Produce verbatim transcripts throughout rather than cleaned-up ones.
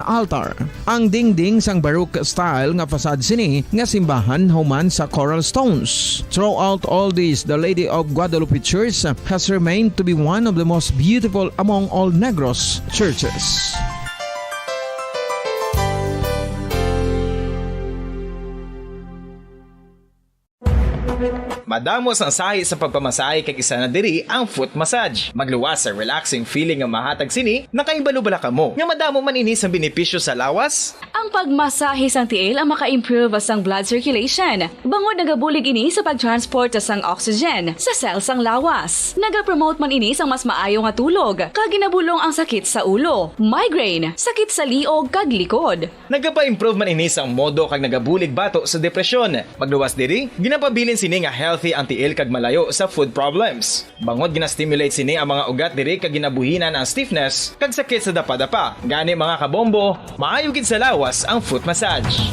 altar. Ang dingding sang Baroque style nga facade sini nga simbahan human sa coral stones. Throughout all this, the Lady of Guadalupe Church has remained to be one of the most beautiful among all Negros churches. Madamo sang sahi sa pagpamasahe, kag isa na diri ang foot massage. Magluwas sa relaxing feeling nga mahatag sini. Nakahibalo bala kamo nga madamo man ini sang benepisyo sa lawas? Ang pagmasahe sang tiil ang maka-improve sang blood circulation, bangod nagabulig ini sa pag-transport sang oxygen sa cell sang lawas. Nagapromote man ini sang mas maayo nga tulog, kag ginabulong ang sakit sa ulo, migraine, sakit sa liog, kag likod. Nagapa-improve man ini sang modo kag nagabulig bato sa depresyon. Magluwas diri, ginapabilin sini nga healthy ang tiil kag malayo sa foot problems. Bangod gina-stimulate sini ang mga ugat diri kag ginabuhinan ang stiffness kag sakit sa dapadapa. Gani, mga kabombo, maayo gid sa lawas ang foot massage.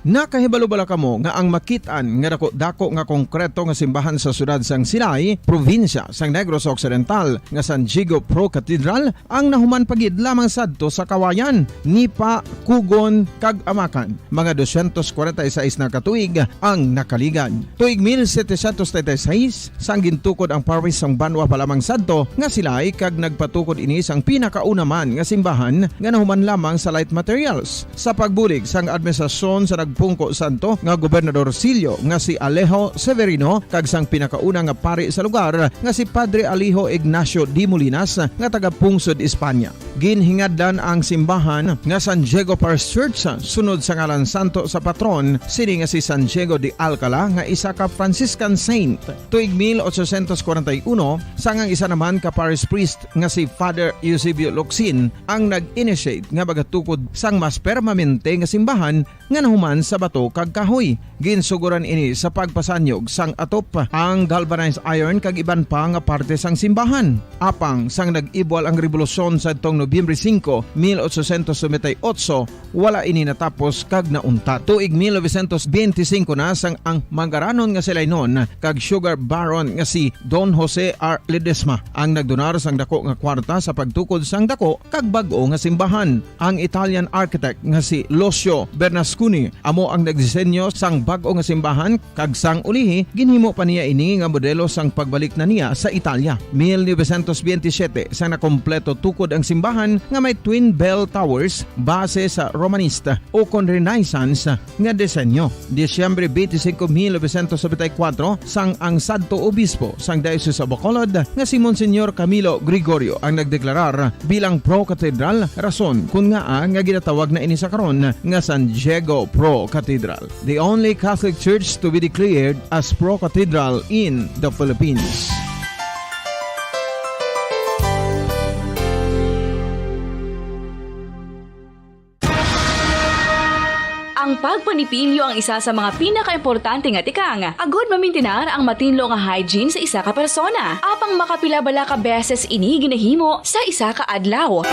Nakahibalo bala kamo nga ang makit-an nga dako-dako nga konkreto nga simbahan sa siyudad sang Silay, probinsya sang Negros Occidental, nga San Diego Pro Cathedral, ang nahuman pa gid lamang sadto sa kawayan, nipa, kugon, kag amakan? Mga dosyentos kwarenta y seis na ka tuig ang nakaligad. Tuig mil setecientos treinta y seis, sang gintukod ang parish sang banwa pa lamang sadto nga Silay, kag nagpatukod ini sang pinakauna man nga simbahan nga nahuman lamang sa light materials. Sa pagbulig sang administrasyon sa nagpungko sadto nga Gobernador Sillo nga si Alejo Severino kag sang pinakauna nga pari sa lugar nga si Padre Alejo Ignacio de Molinas nga taga-pungsod Espanya. Ginhingadlan ang simbahan nga San Diego Parish Church sunod sa ngalan santo sa patron sini nga si San Diego de Alcala, nga isa ka Franciscan saint. Tuig mil ochocientos kwarenta y uno, sang ang isa naman ka parish priest nga si Father Eusebio Locsin ang nag-initiate nga magatukod sang mas permanente nga simbahan nga nahuman sa bato kag kahoy. Ginsugoran ini sa pagpasanyog sang atop, ang galvanized iron kag iban pa nga parte sang simbahan. Apang sang nag-ibwal ang rebolusyon sadtong Nobyembre singko, mil ochocientos noventa y ocho, wala ini natapos kag nauntat. Tuig mil novecientos benti singko na sang ang manggaranon nga Silaynon kag sugar baron nga si Don Jose R. Ledesma ang nagdonar sang dako nga kwarta sa pagtukod sang dako kag bag-o nga simbahan. Ang Italian architect nga si Lucio Bernasconi amo ang nagdisenyo sang bag-o nga simbahan, kag sang ulihi, ginhimo pa niya ini nga modelo sang pagbalik na niya sa Italia. Mil novecientos benti siyete, sang nakompleto tukod ang simbahan nga may twin bell towers base sa Romanista ukon Renaissance nga disenyo. Disyembre twenty-five, mil novecientos noventa y cuatro, sang ang sadto obispo sang Diocese of Bacolod nga si Monsignor Camilo Gregorio ang nagdeklarar bilang pro cathedral, rason kon ngaa nga ginatawag na ini sa karon nga San Diego Pro Cathedral, the only Catholic church to be declared as pro cathedral in the Philippines. Ang pagpanipilyo ang isa sa mga pinakaimportante nga tikang agud mamintinar ang matinlo nga hygiene sa isa ka persona. Apang makapila bala ka beses ini ginahimo sa isa ka adlaw?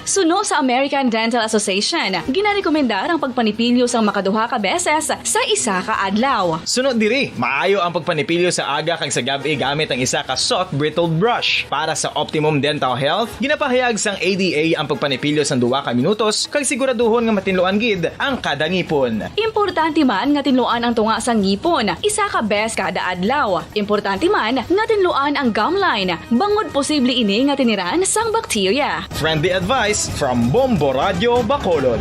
Suno sa American Dental Association, ginarekomendar ang pagpanipilyo sang makaduha ka beses sa isa ka adlaw. Suno diri, maayo ang pagpanipilyo sa aga kag sa gab-i gamit ang isa ka soft bristled brush. Para sa optimum dental health, ginapahayag sang A D A ang pagpanipilyo sang duha ka minutos kag siguraduhon nga matinluan gid ang kada ngipon. Importante man nga tinluan ang tunga sang ngipon isa ka beses kada adlaw. Importante man nga tinluan ang gum line, bangod posible ini nga tiniran sang bakterya. Friendly advice from Bombo Radyo Bacolod.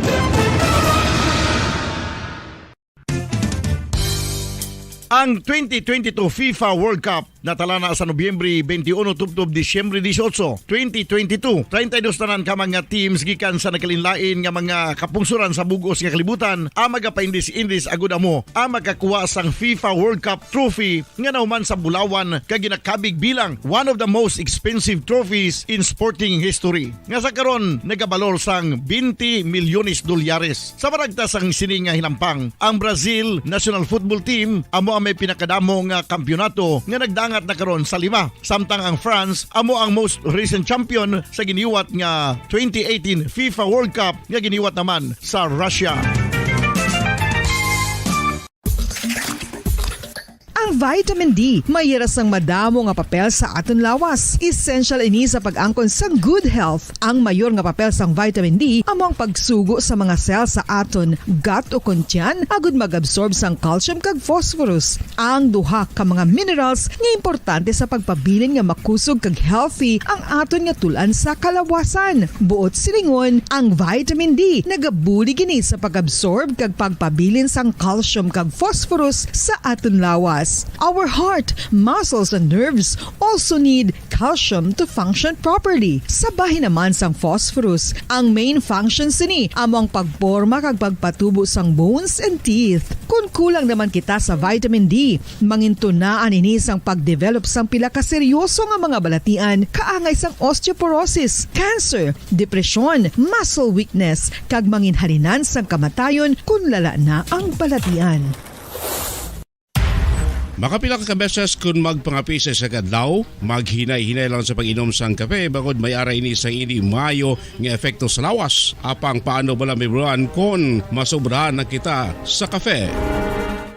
Ang twenty twenty-two FIFA World Cup natala na sa Nobyembre twenty-one tubtob Disyembre dieciocho, twenty twenty-two. Treinta y dos tanan ka mga teams gikan sa nagkalainlain nga mga kapungsoran sa bug-os nga kalibutan ang magapaindis-indis agud amo ang makakuha sang FIFA World Cup trophy nga nahuman sa bulawan kag ginakabig bilang one of the most expensive trophies in sporting history, nga sa karon nagabalor sang twenty milyones dolyares. Sa panagta sang sini nga hinampang, ang Brazil national football team amo ang may pinakadamo nga kampiyonato nga nagdangat na karon sa lima, samtang ang France amo ang most recent champion sa giniwat nga twenty eighteen FIFA World Cup nga giniwat naman sa Russia. Ang vitamin D may hira sang madamo nga papel sa aton lawas. Essential ini sa pag-angkon sang good health. Ang mayor nga papel sang vitamin D amo ang pagsugo sa mga cell sa aton gut o kon tiyan agud mag-absorb sang calcium kag phosphorus, ang duha ka mga minerals nga importante sa pagpabilin nga makusog kag healthy ang aton nga tul-an sa kalawasan. Buot silingon, ang vitamin D nagabulig ini sa pag-absorb kag pagpabilin sang calcium kag phosphorus sa aton lawas. Our heart, muscles, and nerves also need calcium to function properly. Sa bahin naman sang phosphorus, ang main function sini amo ang pagporma kag pagpatubo sang bones and teeth. Kon kulang naman kita sa vitamin D, mangintunaan ini sang pagdevelop sang pila ka seryoso nga mga balatian, kaangay sang osteoporosis, cancer, depresyon, muscle weakness, kag manginhalinan sang kamatayon kon lala na ang balatian. Makapila ka beses kon magpangape sa isa ka adlaw, maghinay-hinay lang sa pag-inom sang kape, bangod may ara ini sang indi maayo nga epekto sa lawas. Apang paano bala mahibaluan kon masobrahan na kita sa kape?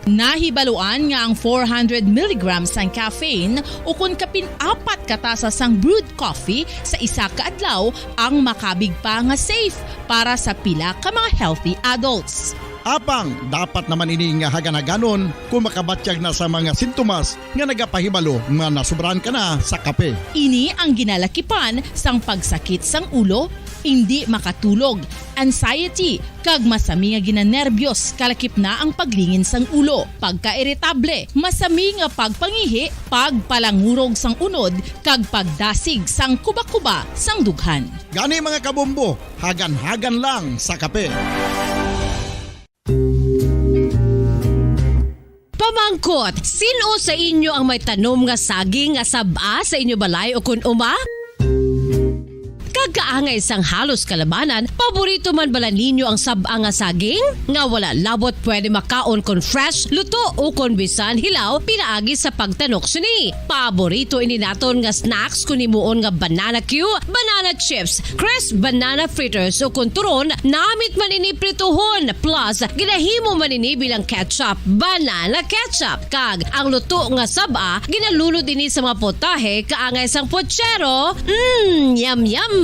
Nahibaluan nga ang four hundred milligrams sang caffeine, ukon kapin apat ka tasa sang brewed coffee sa isa ka adlaw, ang makabig pa nga safe para sa pila ka mga healthy adults. Apang dapat naman ini nga hagan-haganon kon makabatyag na sa mga sintomas nga nagapahibalo nga nasobrahan ka na sa kape. Ini ang ginalakipan sang pagsakit sang ulo, indi makatulog, anxiety, kag masami nga ginanerbiyos, kalakip na ang paglingin sang ulo, pagkairitable, masami nga pagpangihi, pagpalangurog sang unod, kag pagdasig sang kubakuba sang dughan. Gani, mga kabombo, hagan-hagan lang sa kape. Pamangkot, sin-o sa inyo ang may tanom nga saging nga sab-a sa inyo balay ukon uma? Kag kaangay sang halos kalabanan, paborito man bala ninyo ang sab-a nga saging? Nga wala labot pwede makaon kon fresh, luto, ukon bisan hilaw pinaagi sa pagtanok sini. Paborito ini naton nga snacks kon himuon nga banana cue, banana chips, crisp banana fritters, ukon turon, namit man ini prituhon, plus ginahimo man ini bilang ketchup, banana ketchup. Kag ang luto nga sab-a, ginalunod ini sa mga putahe kaangay sang puchero. Mm, yum, yum!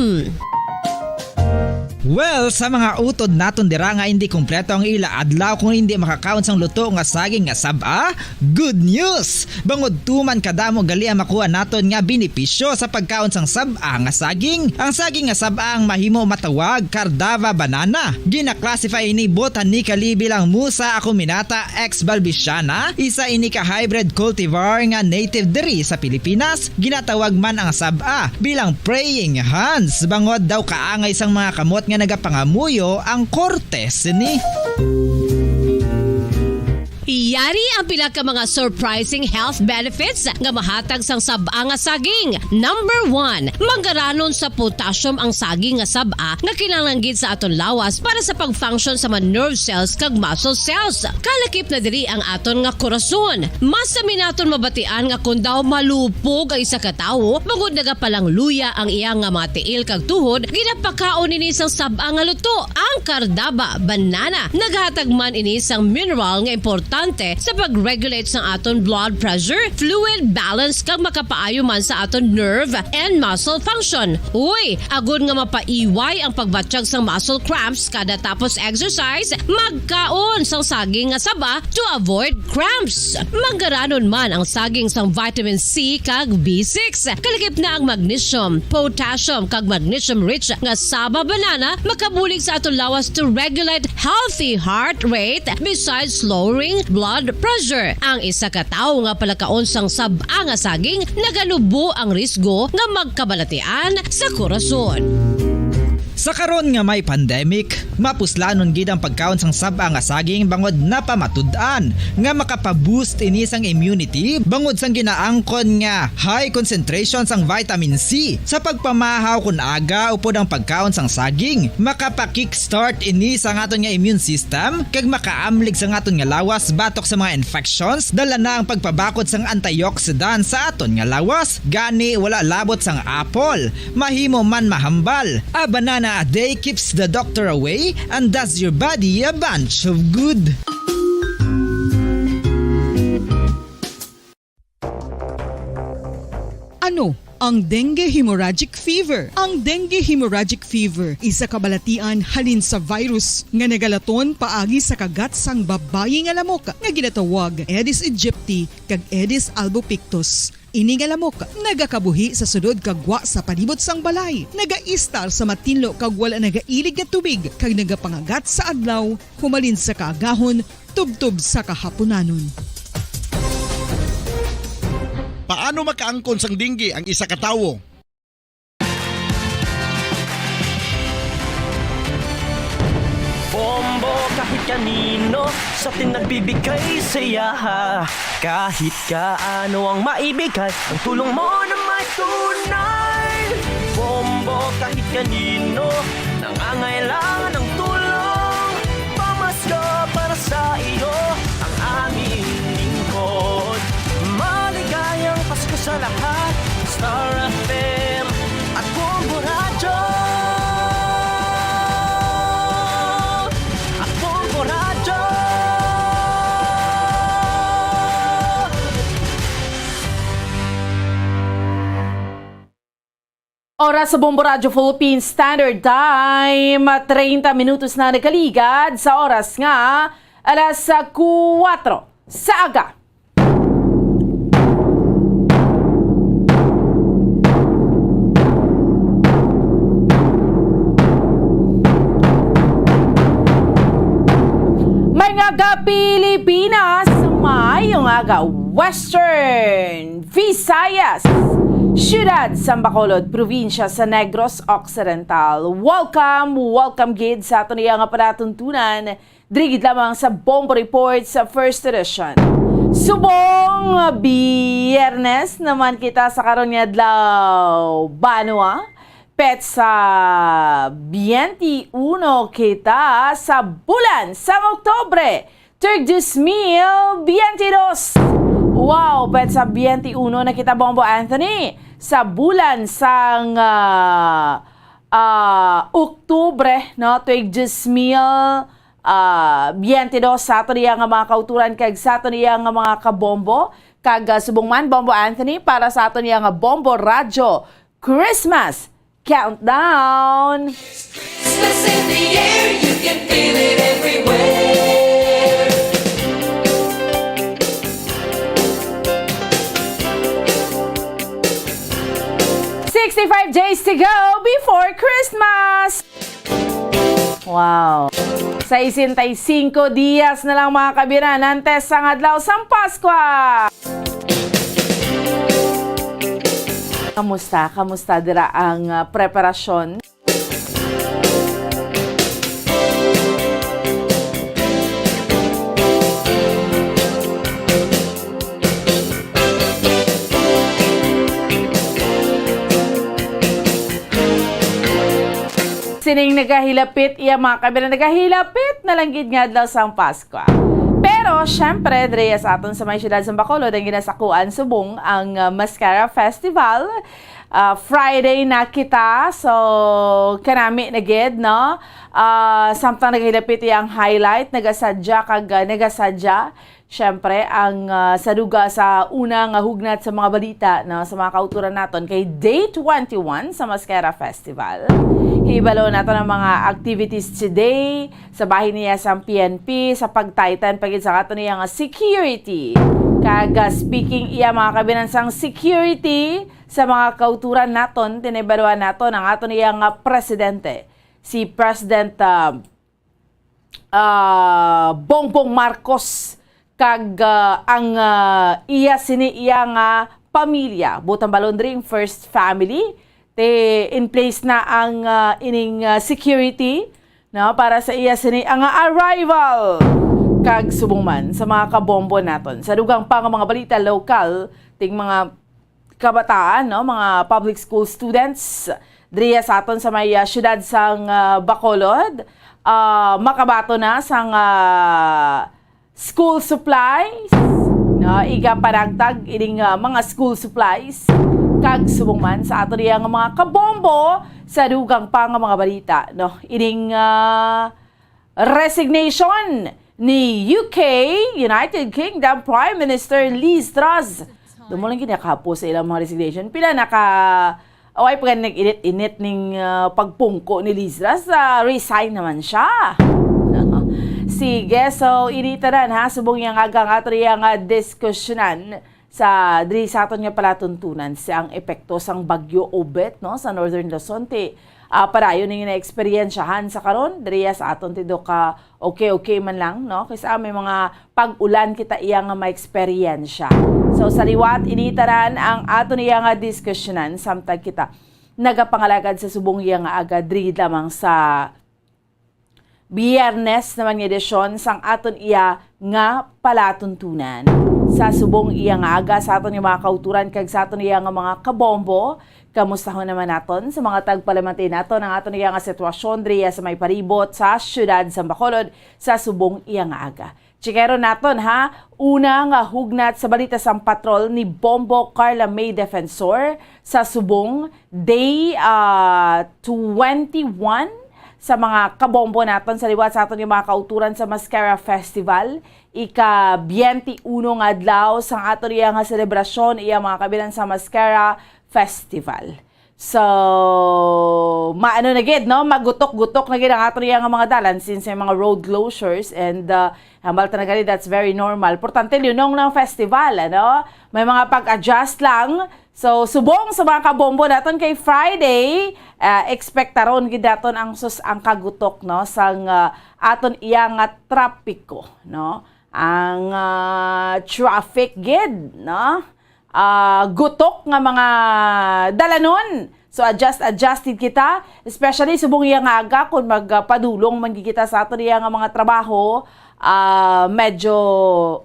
Well, sa mga utod naton dira nga indi kompleto ang ila adlaw kon indi makakaon sang luto nga saging nga sab-a, good news! Bangod tuman kadamo gali ang makuha naton nga benepisyo sa pagkaon sang sab-a nga saging. Ang saging nga sab-a ang mahimo matawag Cardava banana. Gina-classify ini botanically bilang Musa acuminata ex balbisiana, isa ini ka hybrid cultivar nga native diri sa Pilipinas. Ginatawag man ang sab-a bilang praying hands, bangod daw kaangay sang mga kamot nga nagapangamuyo ang korte sini. Yari ang pila ka mga surprising health benefits nga mahatag sang sab-a nga saging. Number one, manggaranon sa potassium ang saging nga sab-a nga kinahanglan gid sa aton lawas para sa pag-function sa mga nerve cells kag muscle cells. Kalakip na diri ang aton nga korason. Masami naton mabatian nga kon daw malupog ang isa ka tawo, bangod nagapalangluya ang iya nga mga tiil kag tuhod, ginapakaon ini sang sab-a nga luto, ang Cardaba banana. Naghatag man ini sang mineral nga importante sa pag-regulate sang aton blood pressure, fluid balance, kag makapaayo man sa aton nerve and muscle function. Uy, agod nga mapaiway ang pagbatyag sang muscle cramps kada tapos exercise, magkaon sang saging nga saba to avoid cramps. Manggaranon man ang saging sang vitamin C kag B six. Kalakip na ang magnesium, potassium, kag magnesium-rich nga saba banana makabulig sa aton lawas to regulate healthy heart rate besides lowering blood pressure. Ang isa ka tawo nga palakaon sang sab-a nga saging naganubo ang risgo nga magkabalatian sa korason. Sa karon nga may pandemic, mapuslanon gid ang pagkaon sang sab-a nga saging bangod napamatud-an nga makapa-boost ini sang immunity bangod sang ginaangkon nga high concentration sang vitamin C. Sa pagpamahaw kon aga upod ang pagkaon sang saging, makapa-kickstart ini sang aton nga immune system kag makaamlig sang aton nga lawas batok sa mga infections. Dala na ang pagpabakod sang antioxidant sa aton nga lawas. Gani, wala labot sang apple, mahimo man mahambal. A banana a day keeps the doctor away and does your body a bunch of good. Ano ang dengue hemorrhagic fever? Ang dengue hemorrhagic fever isa ka balatian halin sa virus nga nagalaton paagi sa kagat sang babayi nga lamok nga ginatawag Aedes aegypti kag Aedes albopictus. Ini nga lamok nagakabuhi sa sulod kag gwa sa palibot sang balay, nagaistar sa matinlo kag wala nagailig nga tubig, kag nagapangagat sa adlaw humalin sa kaagahon tubtob sa kahapunanon. Paano makaangkon sang dengue ang isa ka tawo? Bombo kahit kanino sa atin nagbibigay saya. Kahit kaano ang maibigay, ang tulong mo na may tunay. Bombo kahit kanino nangangailangan ng tulong. Pamasko para sa iyo ang aming lingkod. Maligayang Pasko sa lahat, Star F M at Bombo Radyo. At Bombo Radyo. Oras sa Bombo Radyo Philippine Standard Time, treinta minutos na nakaligad sa oras nga alas kuwatro sa aga. Mga ka-Pilipinas, maayong aga, Western Visayas, siyudad sa Bacolod, probinsya sa Negros Occidental. Welcome, welcome gid sa aton iya nga palatuntunan diri gid lamang sa Bombo Report sa First Edition. Subong Biyernes naman kita sa karon nga adlaw, banwa, petsa twenty-one kita sa bulan sang Oktubre, tuig dos mil biyente dos. Wow, petsa twenty-one na kita, Bombo Anthony, sa bulan sang, ah, ah, Oktubre, no? Tuig dos mil, ah, biyente dos sa aton iya nga mga kauturan kag sa aton iya nga mga kabombo. Kag, ah, subong man, Bombo Anthony, para sa aton iya nga Bombo Radyo Christmas Countdown. Christmas in the air, you can feel it everywhere. Sixty-five days to go before Christmas. Wow. Sesenta y cinco dias na lang, mga kabiran, antes sang adlaw sang Paskwa. Kamusta? Kamusta dira ang, ah, preparasyon? Sining nagahilapit, iya, mga kabiran, nagahilapit na lang gid nga adlaw sang Paskwa. Pero, syempre, diri sa aton sa may siyudad sa Bacolod, ang ginasakuan subong ang, ah, Mascara Festival. Ah, Friday na kita, so kanami na gid, no? Ah, samtang nagahilapit iya ang highlight, nagasadya kag, ah, nagasadya, syempre, ang, ah, saduga sa una nga hugnat sa mga balita, no, sa mga kauturan naton kay Day twenty-one sa Mascara Festival. Hibalo naton ang mga activities today sa bahin niya sang P N P, sa pagtaytan pa gid sa aton iya nga security. Kag, ah, speaking iya, mga kabinan, sang security sa mga kauturan naton, tinibaluan naton ang aton iya nga presidente, si President, ah, ah, Bongbong Marcos, kag, ah, ang, ah, iya sini iya nga pamilya. Buot hambalon diri ang first family, te in place na ang, ah, ining, ah, security, no, para sa iya sini ang arrival. Kag subong man sa mga kabombo naton, sa dugang pa nga mga balita lokal, ting mga kabataan, no, mga public school students diriya sa aton sa may, ah, siyudad sang, ah, Bacolod, ah, makabaton na sang, ah, school supplies, no, igapanagtag ining, ah, mga school supplies. Kag subong man sa aton iya nga mga kabombo, sa dugang pa nga mga balita, no, ining, ah, resignation ni U K, United Kingdom Prime Minister Liz Truss Dumo lang gid nakahapos sa ilang mga resignation. Pila na ka, away pa gani nag-init-init ning, ah, pagpungko ni Lizra, sa resign naman siya. Sige, so ini tanan ha, subong yang aga nga ato riya nga diskusyonan sa diri sa aton nga palatuntunan sa ang epekto sang Bagyo Obet, no, sa Northern Luzon. Ti, ah, padayon ning na-eksperyensyahan sa karon diri sa aton ti do ka okay-okay man lang, no? Kaysa may mga pag-ulan kita iya nga maeksperiensya. So, sa liwat, ini tanan ang aton iya nga diskusyonan, samtang kita nagapangalagad sa subong iya nga aga diri lamang sa Biyernes naman nga edisyon sang aton iya nga palatuntunan. Sa subong iya nga aga sa aton nga mga kauturan kag sa aton iya nga mga kabombo, kamustahon naman naton sa mga tagpalamati naton ang aton iya nga sitwasyon diriya sa may palibot sa siyudad sa Bacolod sa subong iya nga aga. Chikero naton, ha. Una nga hugnat sa balita sang patrol ni Bombo Carla May Defensor sa subong day, ah, twenty-one sa mga kabombo naton sa liwat sa aton nga mga kauturan sa Mascara Festival. Ika-biyente uno nga adlaw sang aton iya nga selebrasyon, iya mga kabilan sa Mascara Festival. So, maano na gid, no? Magutok-gutok na gid ang aton iya nga mga dalan since may mga road closures and, uh, hambal ta na gani, that's very normal. Importante, linong ng festival, ano? May mga pag-adjust lang. So, subong sa mga kabombo naton kay Friday, ah, expectaron gid naton ang sus-, ang kagutok, no, sang, ah, aton iya nga trapiko, no? Ang, ah, traffic gid, no? Ah, gutok nga mga dalanon. So, adjust, adjust gid kita, especially subong iya nga aga, kung magpadulong man gid kita sa aton iya nga mga trabaho, ah, medyo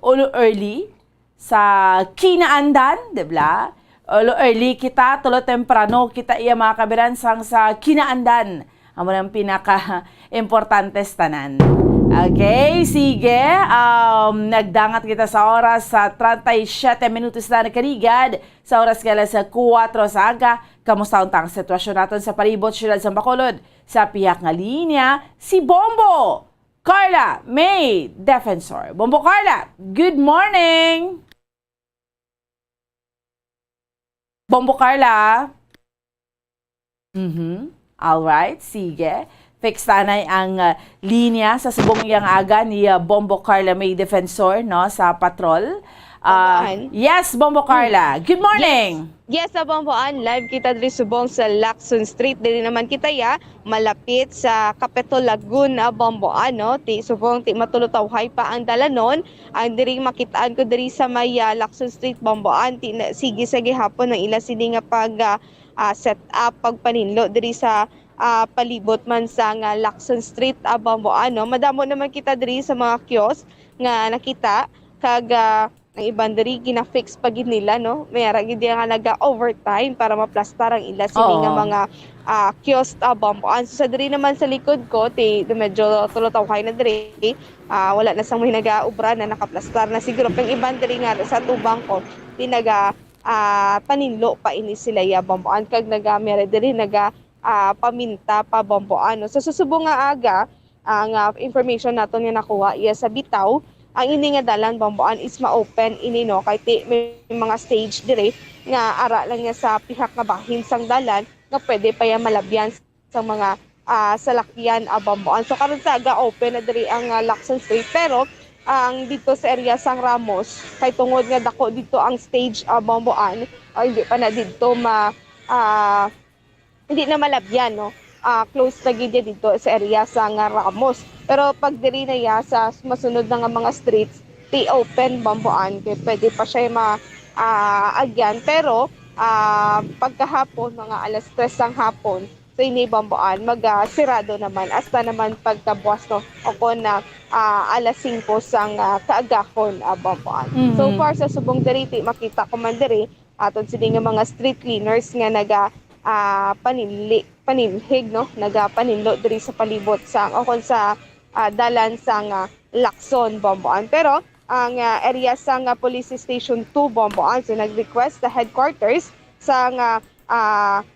ulo early sa kinaandan, di ba? Ulo early kita, tulo temprano kita iya mga kabiran sang sa kinaandan. Amo nang pinaka-importante sa tanan. Okay, sige. Um, nagdangat kita sa oras sa treinta y siete minutos na nakaligad sa oras nga alas kuwatro sa aga. Kamusta unta ang sitwasyon naton sa palibot, siyudad sa Bacolod? Sa pihak nga linya, si Bombo Carla May Defensor. Bombo Carla, good morning! Bombo Carla? Mhm. All right, sige. Fix tanay ang, uh, linya sa subong iyang aga ni, uh, Bombo Carla May Defensor, no, sa patrol. Uh, Bomboan? Yes, Bombo Carla. Good morning. Yes, sa Bomboan, live kita diri subong sa Lacson Street. Diri naman kita, ya, malapit sa Capitol Lagoon, ah, Bomboan, no? Ti subong, ti matulotawhay pa ang dalanon. Ang diri makitaan ko diri sa may, ah, Lacson Street, Bomboan. Ti na, sige sa gihapon ang ila sini nga pag, ah, ah, set up, pagpaninlo diri sa, ah, palibot man sa nga Lacson Street, ah, Bomboan, no? Madamo naman kita diri sa mga kiosk nga nakita kag, ah, ang iban diri gina-fix pa gid nila, no? May ara gid nga naga-overtime para maplastar ang ila sini nga Oo. mga, ah, kiosk, ah, Bomboan. So, sa diri naman sa likod ko, ti, medyo tulotawhay na diri. Ah, wala na sang may nagaobra na nakaplastar na. Siguro pang iban diri nga sa tubang ko, ti naga, ah, paninlo pa ini sila, ya, Bomboan. Kag naga, may ara diri naga, ah, paminta pa, Bomboan, no? So, sa subong nga aga, ang, ah, information naton nga nakuha iya sa bitaw, ang ini nga dalan, Bomboan, is ma-open ini, no, kay ti-, may mga stage diri nga ara lang niya sa pihak nga bahin sang dalan nga pwede pa iya malabyan sa mga, ah, salakyan, ah, Bomboan. So, karon sa aga, open na diri ang, ah, Lacson Street, pero ang dito sa area sang Ramos, kay tungod nga dako dito ang stage, ah, Bomboan, ah, hindi pa na dito ma-, ah, hindi na malabyan, no? Ah, close na gid ya dito sa area sang Ramos. Pero pag diri na ya sa masunod na nga mga streets, ti open, Bomboan, kay pwede pa siya ma-, ah, agyan. Pero, ah, pagkahapon, mga alas tres sang hapon, so ini, Bomboan, mag, ah, sirado naman, hasta naman pagkabuas, no? O kon na, ah, alas singko sang, ah, kaagahon, ah, Bomboan. So Mhm. far sa subong diri, ti makita ko man diri, aton sini nga mga street cleaners nga naga, ah, paninli-, paninhig, no? Nagapaninlo diri sa palibot sa, o kon sa, ah, dalan sa nga Lacson, Bomboan. Pero ang, ah, area sa nga Police Station two, Bomboan, so nag-request sa headquarters sa nga, ah,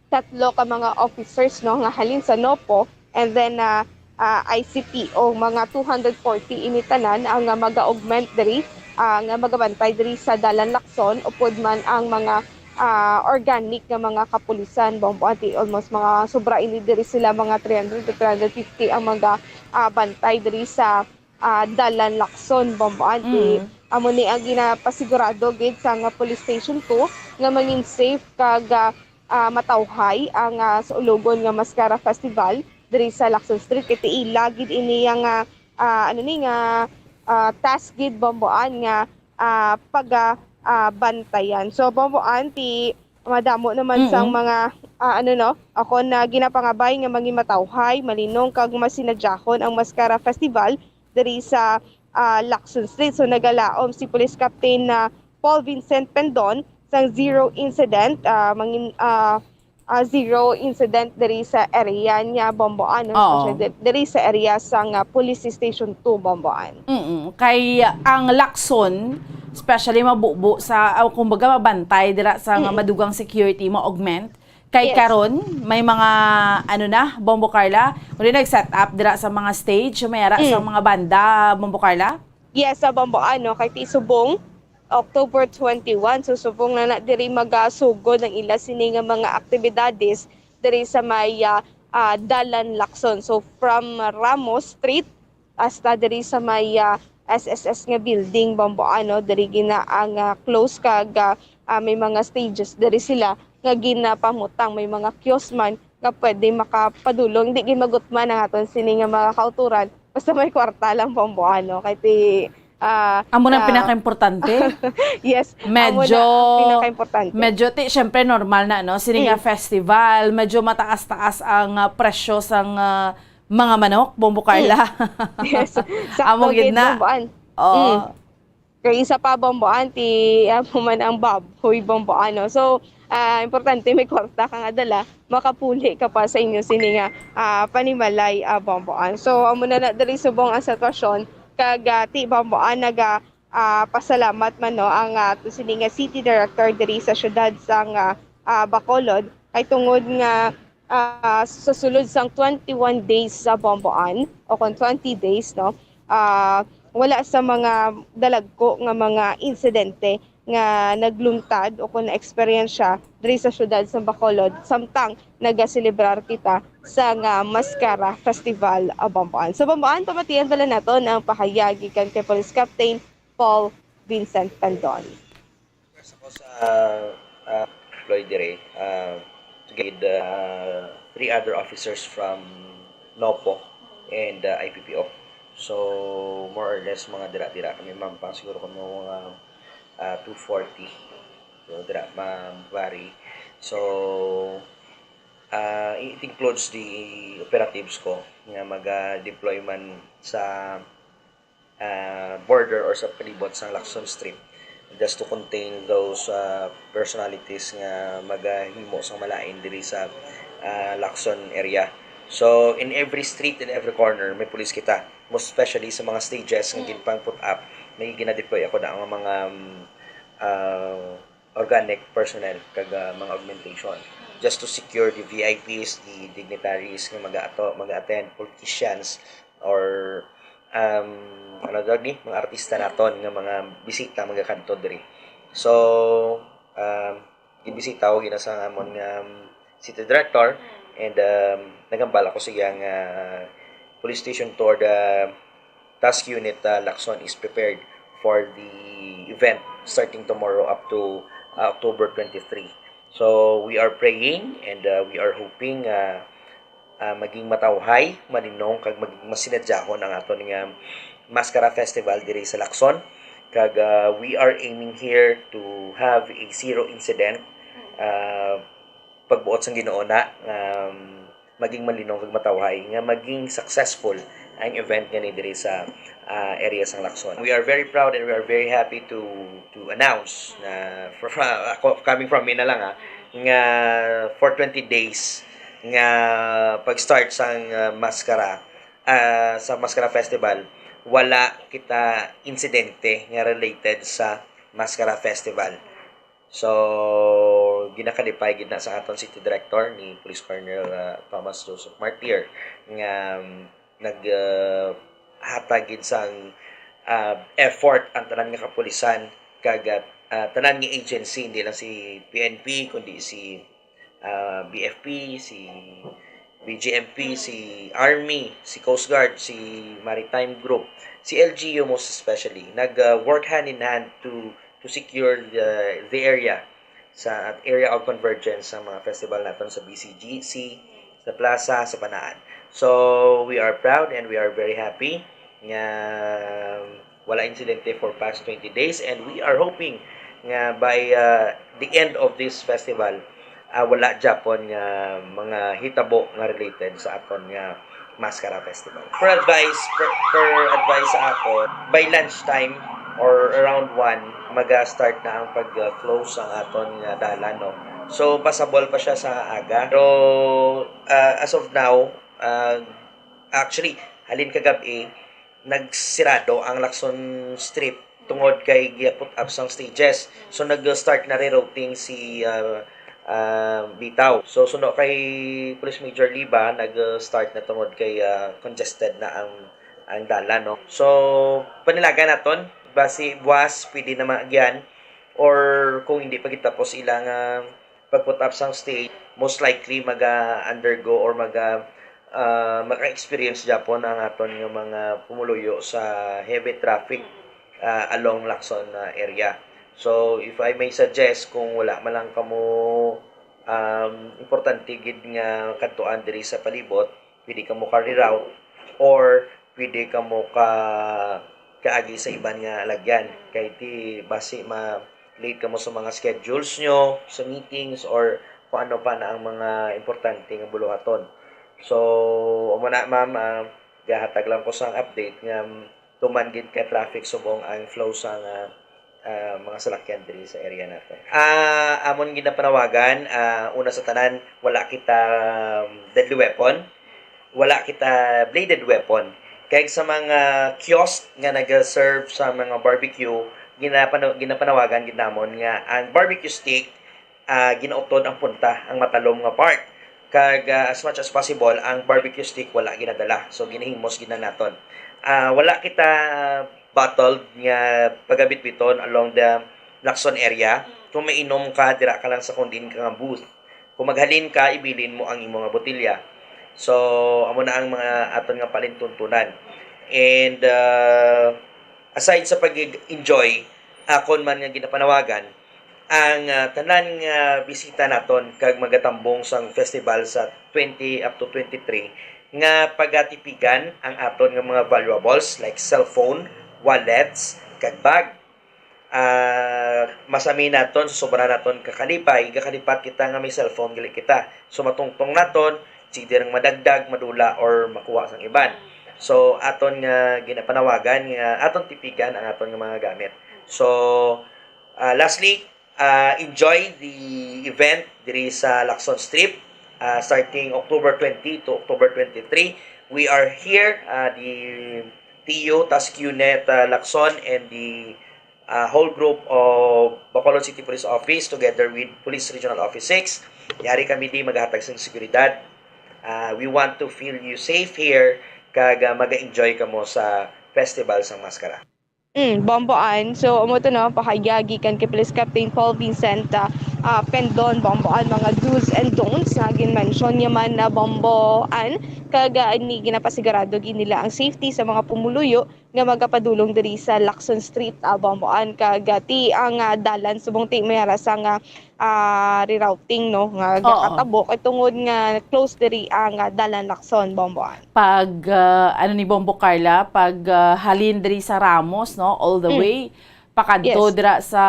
tatlo ka mga officers, no, nga halin sa NOPO, and then, ah, ah, I C P O, mga two hundred forty ini tanan ang, ah, mag-augment diri, ah, nga magabantay diri sa Dalan Lacson, upod man ang mga, ah, organic nga mga kapulisan, Bombo Anti. Almost mga sobra ini diri sila, mga three hundred to three hundred fifty ang mga, ah, bantay diri sa, ah, Dalan Lacson, Bombo Anti. Mm. Amo ni ang ginapasigurado gid sa nga Police Station two nga mangin safe kag, ah, ah, matawhay ang, ah, saulogon nga Mascara Festival diri sa Lacson Street. Kay tiila gid ini nga, ah, ano ni nga, ah, task gid, Bomboan, nga, ah, paga, ah, bantayan. So, Bomboan, ti madamo naman sang Mm-mm. mga, ah, ano, no, ako na ginapangabay nga mangimatawhay, malinong kag masinadyahon ang Mascara Festival diri sa, ah, Lacson Street. So, nagalaom si Police Captain na Paul Vincent Pendon sang zero incident, ah, mangin-, ah, ah, zero incident diri sa area niya, Bomboan, no? Oo. Especially di-, diri sa area sang, ah, Police Station two, Bomboan. Mm-mm. Kay ang Lacson, especially mabubo sa, ah, kumbaga, mabantay dira sa nga Mm-mm. madugang security, ma-augment. Kay Yes. karon, may mga, ano na, Bombo Carla, kundi nag-set up dira sa mga stage, may ara sa Mm. mga banda, Bombo Carla? Yes, sa Bomboan, no? Kay ti subong, October twenty-one, so subong na na diri magasugod ang ila sini nga mga aktibidades diri sa may, ah, ah, Dalan Lacson. So, from Ramos Street hasta diri sa may, ah, S S S nga building, Bomboan, no? Diri gina ang, ah, close kag, ah, ah, may mga stages diri sila nga ginapamutang, may mga kiosk man nga pwede makapadulong. Di gid magutman ang aton sini nga mga kauturan, basta may kwarta lang, Bomboan, no? Kay ti, ah, Amo na ang ah, pinakaimportante. Yes, amo na ang Medyo, pinakaimportante. medyo ti, syempre, normal na, no? Sini nga Mm. festival, medyo mataas-taas ang, ah, presyo sang, ah, mga manok, Bombo Carla. Mm. Yes. Sakto Amo gid gid, na. Bomboan. Oo. Mm. Kay isa pa, Bomboan, ti, amo man ang baboy, Bomboan, no? So, ah, importante may kwarta ka nga dala, makapuli ka pa sa inyo sini nga, ah, panimalay, ah, Bomboan. So, amo na na diri subong ang sitwasyon, kag, ah, ti, Bomboan, naga, ah, pasalamat man, no, ang, ah, to sini nga city director diri sa siyudad sang, ah, ah, Bacolod, kay tungod nga, ah, sa sulod sang twenty-one days sa Bomboan, o kon twenty days, no, ah, wala sa mga dalagko nga mga insidente nga naglumtad o kon na-eksperyensya diri sa siyudad sa Bacolod, samtang nagaselebrar kita sa nga Mascara Festival, ah, Bomboan. Sa Bomboan, pamatian bala naton ang pahayag gikan kay Police Captain Paul Vincent Pandon. First ako sa, ah, employee dire, ah, together, ah, three other officers from NOPO and, ah, I P P O. So, more or less, mga dira-dira kami, ma'am, pang siguro kami mga, ah, two forty. So, dira, ma-, vary. So, ah, it includes the operatives ko nga maga-deploy man sa, ah, border or sa palibot sa Lacson Street, just to contain those, ah, personalities nga magahimo sang malain diri sa, ah, Lacson area. So, in every street, in every corner, may pulis kita. Most especially sa mga stages nga Mm. ginpang-put up, may gina-deploy ako na ang mga, um, ah, organic personnel kag, ah, mga augmentation just to secure the V I Ps, the dignitaries nga mag-ato, mag-attend, politicians, or, um, ano tawag ni, mga artista naton nga mga bisita magakadto diri. So, um, gibisita ko gina sa amon nga, um, city director, and, um, naghambal ako sa iya nga Police Station two or the task unit, uh, Lacson is prepared for the event starting tomorrow up to, uh, October twenty-three. So, we are praying and, uh, we are hoping, uh, uh, maging matawhay, malinong, kag maging masinadyahon ang aton nga Mascara Festival diri sa Lacson. Kag, uh, we are aiming here to have a zero incident. Uh, pagbuot sang Ginoo na, um, maging malinong kag matawhay, nga maging successful ang event nga ni diri sa, ah, area sang Lacson. We are very proud and we are very happy to, to announce na for, for, ako, coming from me na lang, ha, nga for twenty days nga pag-start sang, ah, Mascara, ah, sa Mascara Festival, wala kita insidente nga related sa Mascara Festival. So, ginakalipay gid na sa aton City Director ni Police Colonel, ah, Thomas Joseph Martir nga, um, nag, ah, hatag gid sang, ah, effort ang tanan nga kapulisan kag, ah, tanan nga agency, hindi lang si P N P, kundi si, ah, B F P, si B G M P, si Army, si Coast Guard, si Maritime Group, si L G U most especially, nag, ah, work hand in hand to to secure the, the area sa area of convergence sa mga festival naton sa B C G C, sa plaza, sa Panaan. So, we are proud and we are very happy nga wala insidente for past twenty days, and we are hoping nga by, uh, the end of this festival, ah, wala gyapon nga mga hitabo nga related sa aton nga Mascara Festival. Per advice, per, per advice sa ako, by lunchtime or around one, maga-start na ang pag-close ang aton nga dalan, no? So, passable pa siya sa aga. Pero, ah, as of now, ah, actually, halin kagab-i, nagsirado ang Lacson Strip tungod kay giya-put up sang stages. So, nag-start na rerouting si, ah, ah, Bitaw. So, suno kay Police Major Liba, nag-start na tungod kay, ah, congested na ang, ang dalan, no? So, panilagan naton, basi buwas pwede na maagyan, or kung hindi pa gid tapos ilang, ah, pag-put up sang stage, most likely maga-undergo or maga, ah, maka-experience gyapon ang aton nga mga pumuluyo sa heavy traffic, ah, along Lacson, ah, area. So, if I may suggest, kung wala man lang kamo, um, importante gid nga kadtuan diri sa palibot, pwede kamo ka-reroute or pwede kamo ka kaagi sa iban nga alagyan. Kay ti basi ma-late kamo sa mga schedules nyo, sa meetings, or kung ano pa na ang mga importante nga buluhaton. So, amo na, ma'am, ah, gahatag lang ko sang update nga tuman gid ka traffic subong ang flow sa nga, ah, mga salakyan diri sa area nato. Ah, amon ginapanawagan, ah, una sa tanan, wala kita, um, deadly weapon, wala kita bladed weapon. Kay sa mga kiosk nga nag-serve sa mga barbecue, ginapano-, ginapanawagan gid namon nga ang barbecue stick, ah, ginautod ang punta, ang matalom nga part. Kag, ah, as much as possible, ang barbecue stick wala ginadala. So, ginahimos gid na naton. Ah, wala kita bottled nga pagabitbiton along the Lacson area. Kung mainom ka, dira ka lang sa kung diin ka nga booth. Kung maghalin ka, ibilin mo ang imo nga botelya. So, amo na ang mga aton nga palintuntunan. And, ah, aside sa pag-enjoy, akon man nga ginapanawagan, ang, ah, tanan nga bisita naton kag magatambong sang festival sa twenty up to twenty-three nga pagatipigan ang aton nga mga valuables like cellphone, wallets, kag bag. Ah, masami naton sa sobra naton kakalipay, gakalipat kita nga may cellphone gali kita. So matungtong naton, sige rang madagdag, madula, or makuha sang iban. So aton nga ginapanawagan nga aton tipigan ang aton nga mga gamit. So, ah, lastly, ah, enjoy the event diri sa Lacson Strip, ah, starting October twenty to October twenty-three. We are here, ah, the T U Task Unit, ah, Lacson and the, ah, whole group of Bacolod City Police Office together with Police Regional Office six. Yari kami di maghatag sang seguridad. Ah, we want to feel you safe here kag, ah, maga-enjoy kamo sa festival sang Maskara. Mm, Bombo Ann. So, amo to, no, pahayag gikan kay Police Captain Paul Vincent, ah, ah, Pendon, Bombo Ann, mga do's and don'ts nga gin-mention niya man na Bombo Ann, kag, ah, ni ginapasigurado gid nila ang safety sa mga pumuluyo nga magapadulong diri sa Lacson Street, ah, Bombo Ann, kag, ah, ti ang, ah, dalan subong ti may ara sa nga, ah, rerouting, no, nga Oo. gakatabo kay tungod nga close diri ang, ah, dalan Lacson, Bombo Ann. Pag, ah, ano ni Bombo Carla, pag, ah, halin diri sa Ramos, no, all the Mm. way, pakadto Yes. dira sa,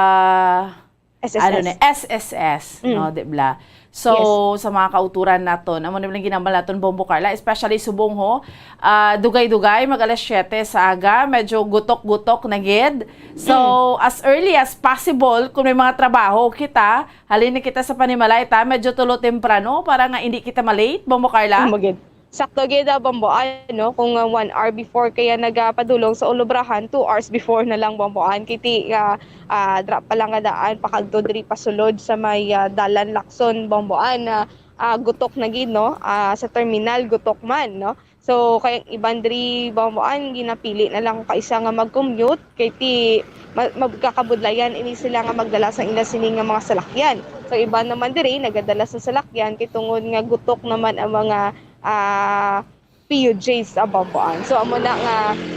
S S S. ano ni, S S S, Mm. no, di bla? So, sa mga kauturan naton, amo na lang ginambal naton, Bombo Carla, especially subong ho, ah, dugay-dugay, mag alas siyete sa aga, medyo gutok-gutok na gid. So, Mm. as early as possible, kung may mga trabaho kita, halin na kita sa panimalay ta, medyo tulo temprano para nga hindi kita malate, Bombo Carla. Amo gid. Sakto gid, ah, Bombo Ann, no? Kung, ah, one hour before kaya nagapadulong sa ulubrahan, two hours before na lang, Bombo Ann. Kay ti, ah, ah, dra pa lang nga daan, pakadto diri pasulod sa may, ah, dalan Lacson, Bombo Ann, ah, ah, gutok na gid, no? Ah, sa terminal, gutok man, no? So, kay ang iban diri, Bamboan, ginapili na lang kaisa nga mag-commute, kay ti, ma-, magkakabudlayan ini sila nga magdala sa ila sini nga mga salakyan. So, iban naman diri, nagadala sa salakyan, kay tungod nga gutok naman ang mga, ah, P U Js sa Bamboan. So, amo na nga,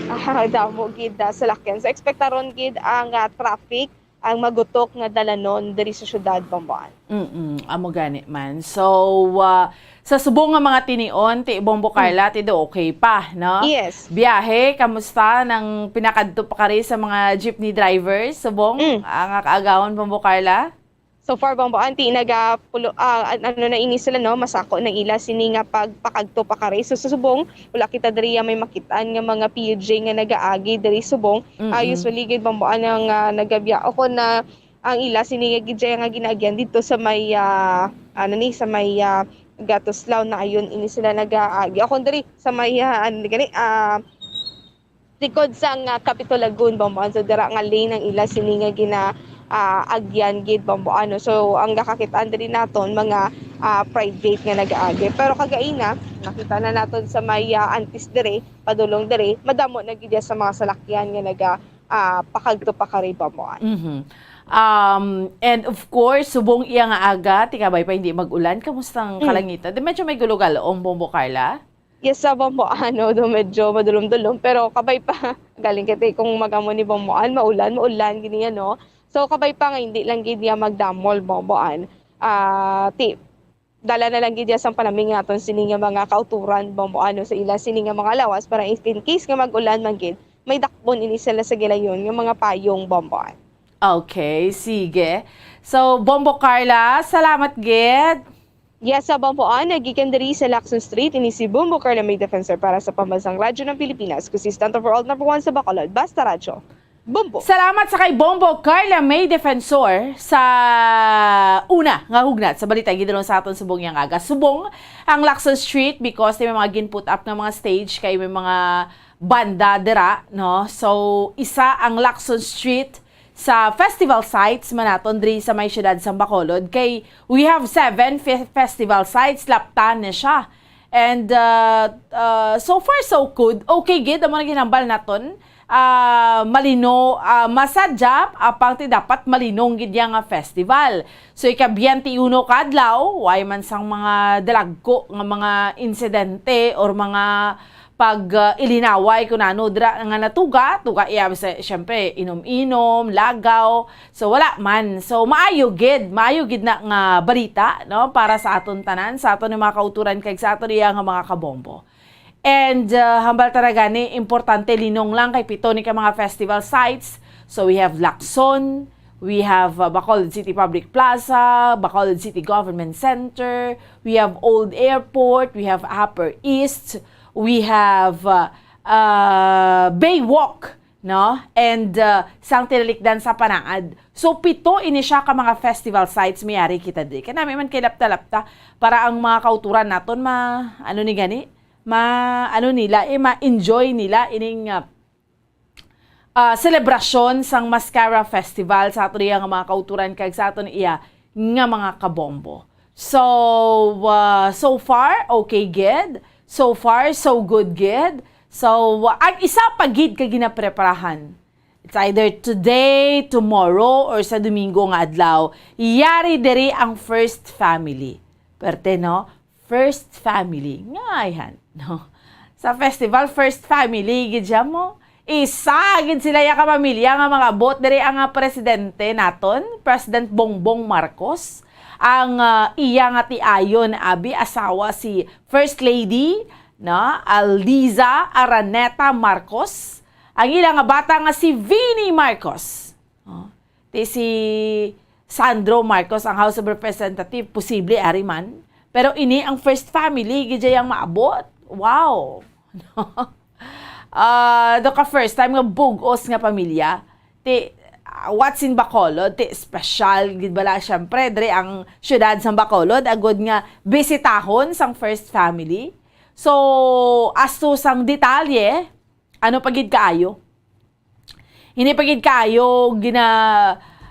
ah, damo gid, ah, salakyan. So, ekspektaron gid ang, ah, traffic, ang magutok nga dalanon diri sa syudad, Bamboan. Mm-mm, amo gani man. So, ah, sa subong nga mga tinion, ti Bombo Carla, ti do okay pa, no? Yes. Biyahe, kamusta nang pinakadto pa kari sa mga jeepney drivers? Subong, Mm. ah, nga kaagahon, Bombo Carla? So far, Bombo, anti naga pulo, ah, an-, ano na ini sila, no? Masako na ila sini nga pagpakadto pa kari. So, sa subong, wala kita diri may makitaan nga mga P U J nga nagaagi diri subong. Ah, Mm-mm. Usually gid, Bombo, anang, ah, nagabya ako na ang ila sini nga gid nga ginaagyan dito sa may, ah, ano ni, sa may, ah, Gatuslaw na ayon ini sila nagaagi. Ako diri sa may, ah, ano gani, ah, likod sang, ah, Capitol Lagoon, Bamboan. So, dira nga lane ang ila sini nga gina, ah, agyan gid, Bamboan, no? So, ang gakakitaan diri naton mga, ah, private nga nagaagi. Pero kagaina, nakita na naton sa may, ah, Antis diri, padulong diri, madamo na gid sa mga salakyan nga naga, ah, pakadto pa kari, Bamboan. Mhm. Um, and of course, subong iya nga aga, ti kabay pa hindi mag-ulan. Kamusta ang Mm. kalangitan? Di medyo may gulugalo ang Bombo Carla? Yes, sa Bamboan, no, do medyo madulom-dulom, pero kabay pa. Galing kay kung magamo ni Bamboan, maulan, maulan gini yan, no? So, kabay pa nga hindi lang gid niya magdamol, Bamboan. Ah, ti, dala na lang gid niya sang panaming naton sini nga mga kauturan, Bamboan, no, sa ila sini nga mga lawas para if in case nga mag-ulan man gid, may dakpon ini sila sa gilayon nga mga payong, Bamboan. Okay, sige. So, Bombo Carla, salamat gid. Yes, sa Bamboan, nagikan diri sa Lacson Street, ini si Bombo Carla May Defensor para sa Pambansang Radyo ng Pilipinas, consistent overall number one sa Bacolod, Basta Radyo. Bombo! Salamat sa kay Bombo Carla May Defensor sa una nga hugnat sa balita gidulong sa aton subong yang aga. Subong ang Lacson Street because may mga gin-put up nga mga stage kay may mga banda dira, no? So, isa ang Lacson Street sa festival sites man naton diri sa may siyudad sang Bacolod, kay we have seven fe-, festival sites, laptan na siya. And, uh, uh, so far, so good. Okay gid, amo na ginambal naton. Ah, malino, ah, masadya, apang ti dapat malinong gid ya nga festival. So, ika biyente uno ka adlaw, way man sang mga dalagko nga mga insidente or mga pag, ah, ilinaway kun ano dira nga natuga, tuga iya sa, syempre, inom-inom, lagaw. So, wala man. So, maayo gid, maayo gid na nga balita, no, para sa aton tanan, sa aton nga mga kauturan, kag sa aton iya nga mga kabombo. And, ah, hambal ta ra gani, importante linong lang kay pito ni ka mga festival sites. So, we have Lacson, we have, ah, Bacolod City Public Plaza, Bacolod City Government Center, we have Old Airport, we have Upper East, we have, ah, ah, Baywalk, no? And, ah, sang tinalikdan sa Panaad. So, pito ini siya ka mga festival sites may ari kita diri. Kay nami man kay lapta-lapta para ang mga kauturan naton ma-, ano ni gani? Ma-, ano nila, eh, ma-enjoy nila ining, ah, ah, selebrasyon sang Mascara Festival sa aton iya nga mga kauturan kag sa aton iya nga mga kabombo. So, ah, so far, okay gid. So far, so good gid. So, ah, ang isa pa gid ka ginapreparahan. It's either today, tomorrow, or sa Domingo nga adlaw. Yari diri ang first family. Perte, no? First family. Nga ayhan, no? Sa festival, first family, gid siya mo. Isa gid sila ya ka pamilya nga mga abot diri ang, ah, presidente naton, President Bongbong Marcos. Ang, ah, iya nga tiayon, abi, asawa si First Lady, no? Aliza Araneta Marcos. Ang ila nga bata nga si Vinnie Marcos. Oh. Ti si Sandro Marcos, ang House of Representative, posible ari man. Pero ini ang first family gid yang maabot. Wow. Ah, do ka first time nga bug-os nga pamilya. Ti, ah, what's in Bacolod? Ti, special gid bala, syempre, diri ang syudad sang Bacolod, agud nga bisitahon sang first family. So, as to sang detalye, ano pa gid kaayo? Hindi pa gid kaayo gina,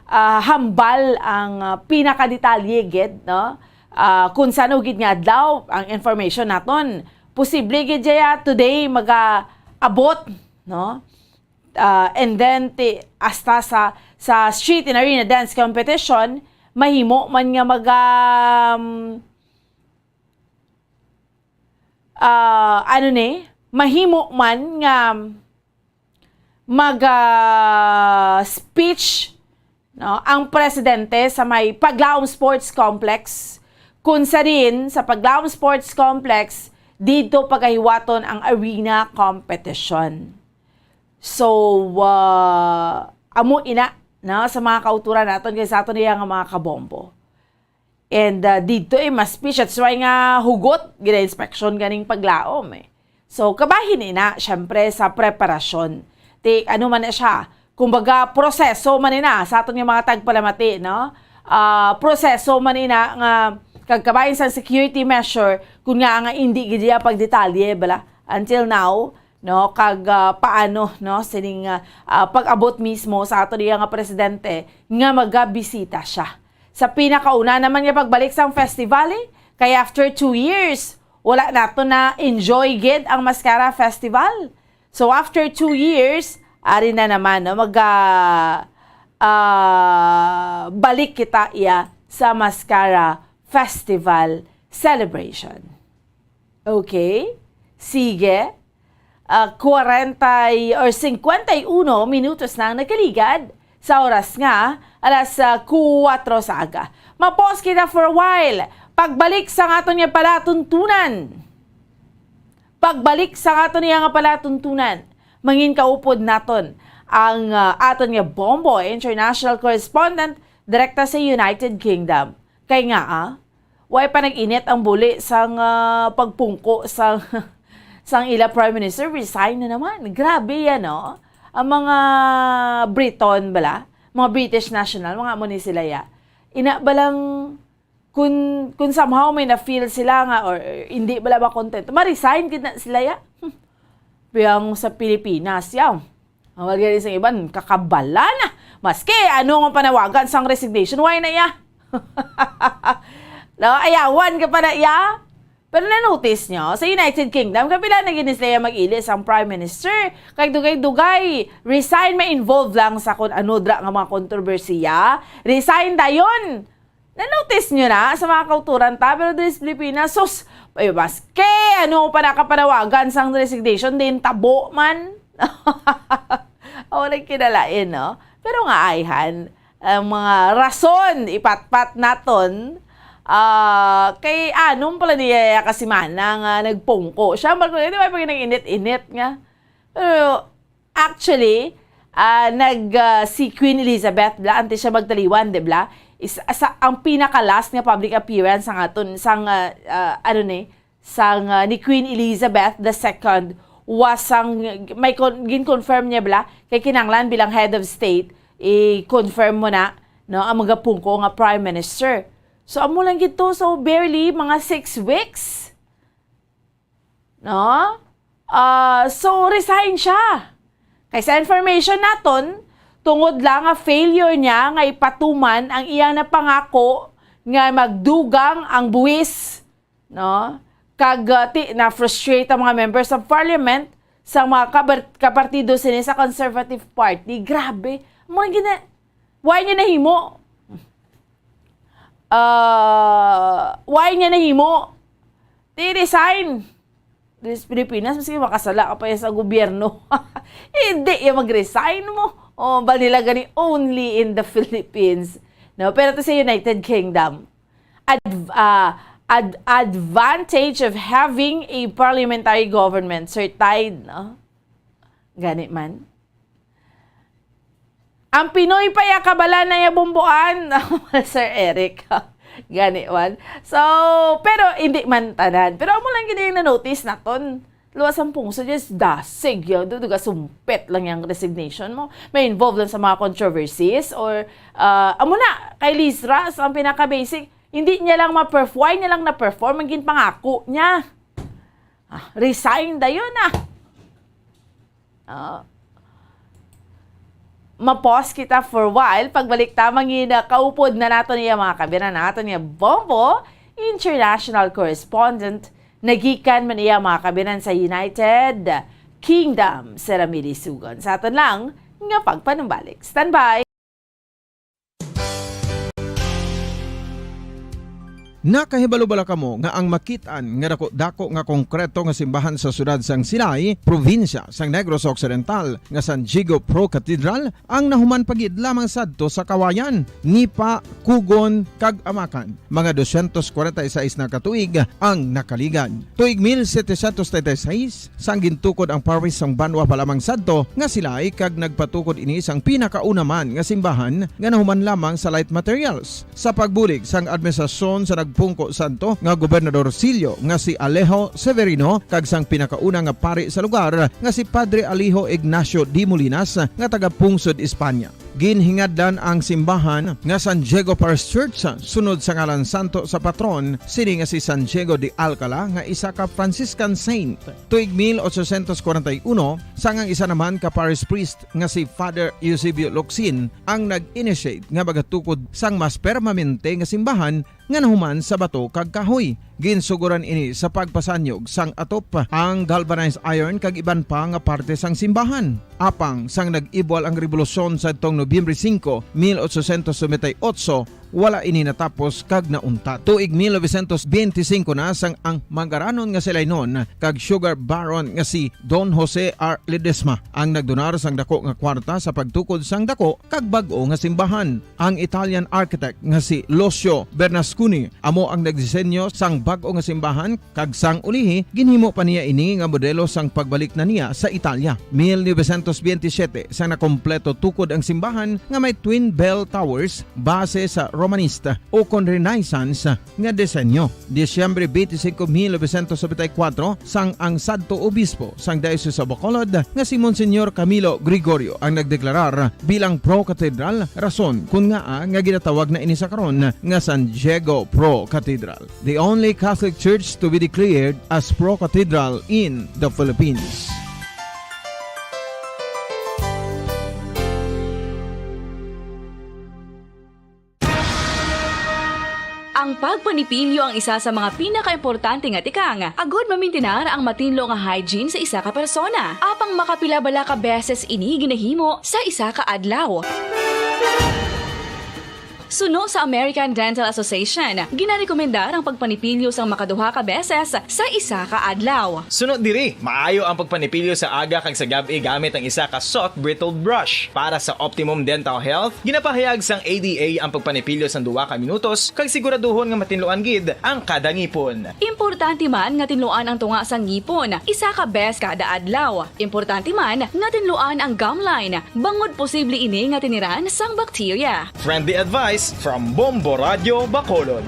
ah, hambal ang, ah, pinakadetalye gid, no? Ah, kung sano gid nga adlaw ang information naton. posible gid ya today magaabot, no? Ah, and then ti, hasta sa, sa street and arena dance competition, mahimo man nga maga, um, ah, ano ni, mahimo man nga mag, ah, speech, no, ang presidente sa may Paglaom Sports Complex, kung sa din sa Paglaom Sports Complex, dito pagahiwaton ang arena competition. So, ah, amo ina, no, sa mga kauturan naton kay sa aton iya nga mga kabombo. And, ah, didto, eh, mas speech. That's why nga hugot gina-inspection ganing paglaom, eh. So, kabahin ina, syempre, sa preparasyon. Ti, ano man na siya, kumbaga, proseso man ina sa aton nga mga tagpalamati, no? Ah, proseso man ina nga kag kabahin sa security measure, kun nga nga indi gid iya pagdetalye, bala, until now, no? Kag, ah, paano, no? Sining, ah, ah, pag-abot mismo sa aton iya nga presidente nga magabisita siya sa pinakauna naman nga pagbalik sang festival, eh. Kay after two years, wala nato na-enjoy gid ang Mascara Festival. So, after two years, ari na naman, no, mag, ah, ah, balik kita iya sa Mascara Festival celebration. Okay? Sige. Ah, kwarenta y-, or cincuenta y uno minutos na ang nagkaligad sa oras nga alas, ah, kuwatro sa aga. Ma-pause kita for a while. Pagbalik sa aton nga palatuntunan. Pagbalik sa aton nga palatuntunan, mangin kaupod naton ang, ah, aton nga Bombo international correspondent direkta sa United Kingdom. Kay nga, ah, way pa nag-init ang buli sang, ah, pagpungko sang, sang ila Prime Minister, resign na naman. Grabe yan, no? Ang mga Briton bala, mga British national, mga amo ni sila ya. Ina ba lang, kun, kun somehow may na-feel sila nga, or, or hindi bala ba content, ma-resign gid na sila ya. Hmm. Biyang sa Pilipinas, yaw. Ang wala gani sang iban, kakabala na. Maski ano nga panawagan sang resignation, why na iya? No, ayawan ka pa na iya. Pero na-notice nyo, sa United Kingdom, kapila na gini sila mag-ili sang Prime Minister. Kay dugay-dugay, resign, may involve lang sa kung ano dra nga mga kontrobersiya. Resign dayon. Na-notice nyo na sa mga kauturan ta, pero diri sa Pilipinas, sus, ay, maski ano pa nakapanawagan sang resignation, din tabo man. Aw, nagkinalain, no? Pero nga ayhan, ang mga rason ipatpat naton, ah, kay anong pala niya kasimana nga nagpungko siya? Mag-, di ba, pag nag-init-init nga? Pero, actually, ah, nag, ah, si Queen Elizabeth, bla, antes siya magtaliwan, di bla? Is, sa, ang pinaka-last nga public appearance sang aton, sang, ah, ah, ano ni, sang, ah, ni Queen Elizabeth the second was sang, may con-, gin-confirm niya bla, kay kinahanglan bilang head of state, i-confirm mo na, no, ang magapungko nga prime minister. So, amo lang gid to. So, barely mga six weeks. No? Ah, so, resign siya. Kay sa information naton, tungod lang nga failure niya nga ipatuman ang iyang napangako nga magdugang ang buwis, no? Kag, ah, ti-, na-frustrate ang mga members of parliament sa mga kabar-, kapartido sini sa Conservative Party. Grabe. Amo lang gina-, why niya nahimo? Ah, why niya nahimo? Ti resign. Diri sa Pilipinas, maski makasala ka pa yan sa gobyerno. Hindi yan mag-resign mo. O, ba nila gani only in the Philippines? No? Pero to sa United Kingdom, ad-, ah, ad-, advantage of having a parliamentary government, Sir Tide, no? Gani man. Ang Pinoy pa ya kabala na ya bumbuan, Sir Eric. Gani man. So, pero hindi man tanan. Pero amo lang gid yung na-notice naton. Luwas ang pungso, just dasig yun. Duduga, sumpet lang yung resignation mo. May involved lang sa mga controversies or, ah, amo na, kay Liz Truss, ang pinaka-basic, hindi niya lang ma-perf-, why niya lang na-perform ang ginpangako niya? Ah, resign dayon, ah. Ah. Ma-pause kita for a while. Pagbalik ta, mangin-, ah, kaupod na naton iya mga kabira naton iya Bombo, international correspondent Nagikan man iya, mga kabinan, sa United Kingdom, si Ramil Isugon. Sa aton lang nga pagpanumbalik. Standby! Nakahibalo bala kamo nga ang makit-an nga dako-dako nga konkreto nga simbahan sa siyudad sang Silay, probinsya sang Negros Occidental, nga San Diego Pro Cathedral ang nahuman pa gid lamang sadto sa Kawayan, Nipa, Cogon, kag Amacan? Mga dosyentos kwarenta y seis na ka tuig ang nakaligad. Tuig mil setecientos treinta y seis, sang gintukod ang parish sang banwa pa lamang sadto nga Silay, kag nagpatukod ini sang pinakauna man nga simbahan nga nahuman lamang sa light materials. Sa pagbulig sang administrasyon sa nagpungko sadto nga gobernadorcillo nga si Alejo Severino kag sang pinakauna nga pari sa lugar nga si Padre Alejo Ignacio de Molinas nga taga-pungsod Espanya. Ginhingadlan ang simbahan nga San Diego Parish Church sunod sa ngalan santo sa patron sini nga si San Diego de Alcala nga isa ka Franciscan saint. Tuig mil ochocientos kwarenta y uno, sang ang isa naman ka parish priest nga si Father Eusebio Locsin ang nag-initiate nga magatukod sang mas permanente nga simbahan nga nahuman sa bato kag kahoy. Ginsugoran ini sa pagpasanyog sang atop, ang galvanized iron kag iban pa nga parte sang simbahan. Apang sang nag-ibwal ang rebolusyon sadtong Nobyembre singko, mil ochocientos noventa y ocho, wala ini natapos kag nauntat. Tuig mil novecientos benti singko na sang ang manggaranon nga si Lainon kag sugar baron nga si Don Jose R. Ledesma ang nagdonar sang dako nga kwarta sa pagtukod sang dako kag bag-o nga simbahan. Ang Italian architect nga si Lucio Bernasconi amo ang nagdisenyo sang bag-o nga simbahan, kag sang ulihi ginhimo pa niya ini nga modelo sang pagbalik na niya sa Italia. Mil novecientos benti siyete sang nakompleto tukod ang simbahan nga may twin bell towers base sa Romanista o kon Renaissance nga disenyo. Disyembre twenty-five, mil novecientos noventa y cuatro, sang ang sadto obispo sang Diocese of Bacolod nga si Monsignor Camilo Gregorio ang nagdeklarar bilang pro-cathedral, rason kon ngaa nga ginatawag na ini sa karon nga San Diego Pro Cathedral, the only Catholic Church to be declared as pro-cathedral in the Philippines. Ang pagpanipilyo ang isa sa mga pinakaimportante nga tikang agud mamintinar ang matinlo nga hygiene sa isa ka persona. Apang makapila bala ka beses ini ginahimo sa isa ka adlaw? Suno sa American Dental Association, ginarekomendar ang pagpanipilyo sang makaduha ka beses sa isa ka adlaw. Suno diri, maayo ang pagpanipilyo sa aga kag sa gab-i gamit ang isa ka soft bristled brush. Para sa optimum dental health, ginapahayag sang A D A ang pagpanipilyo sang duha ka minutos kag siguraduhon nga matinluan gid ang kada ngipon. Importante man nga tinluan ang tunga sang ngipon isa ka bes kada adlaw. Importante man nga tinluan ang gum line, bangod posible ini nga tiniran sang bakterya. Friendly advice from Bombo Radio Bacolod.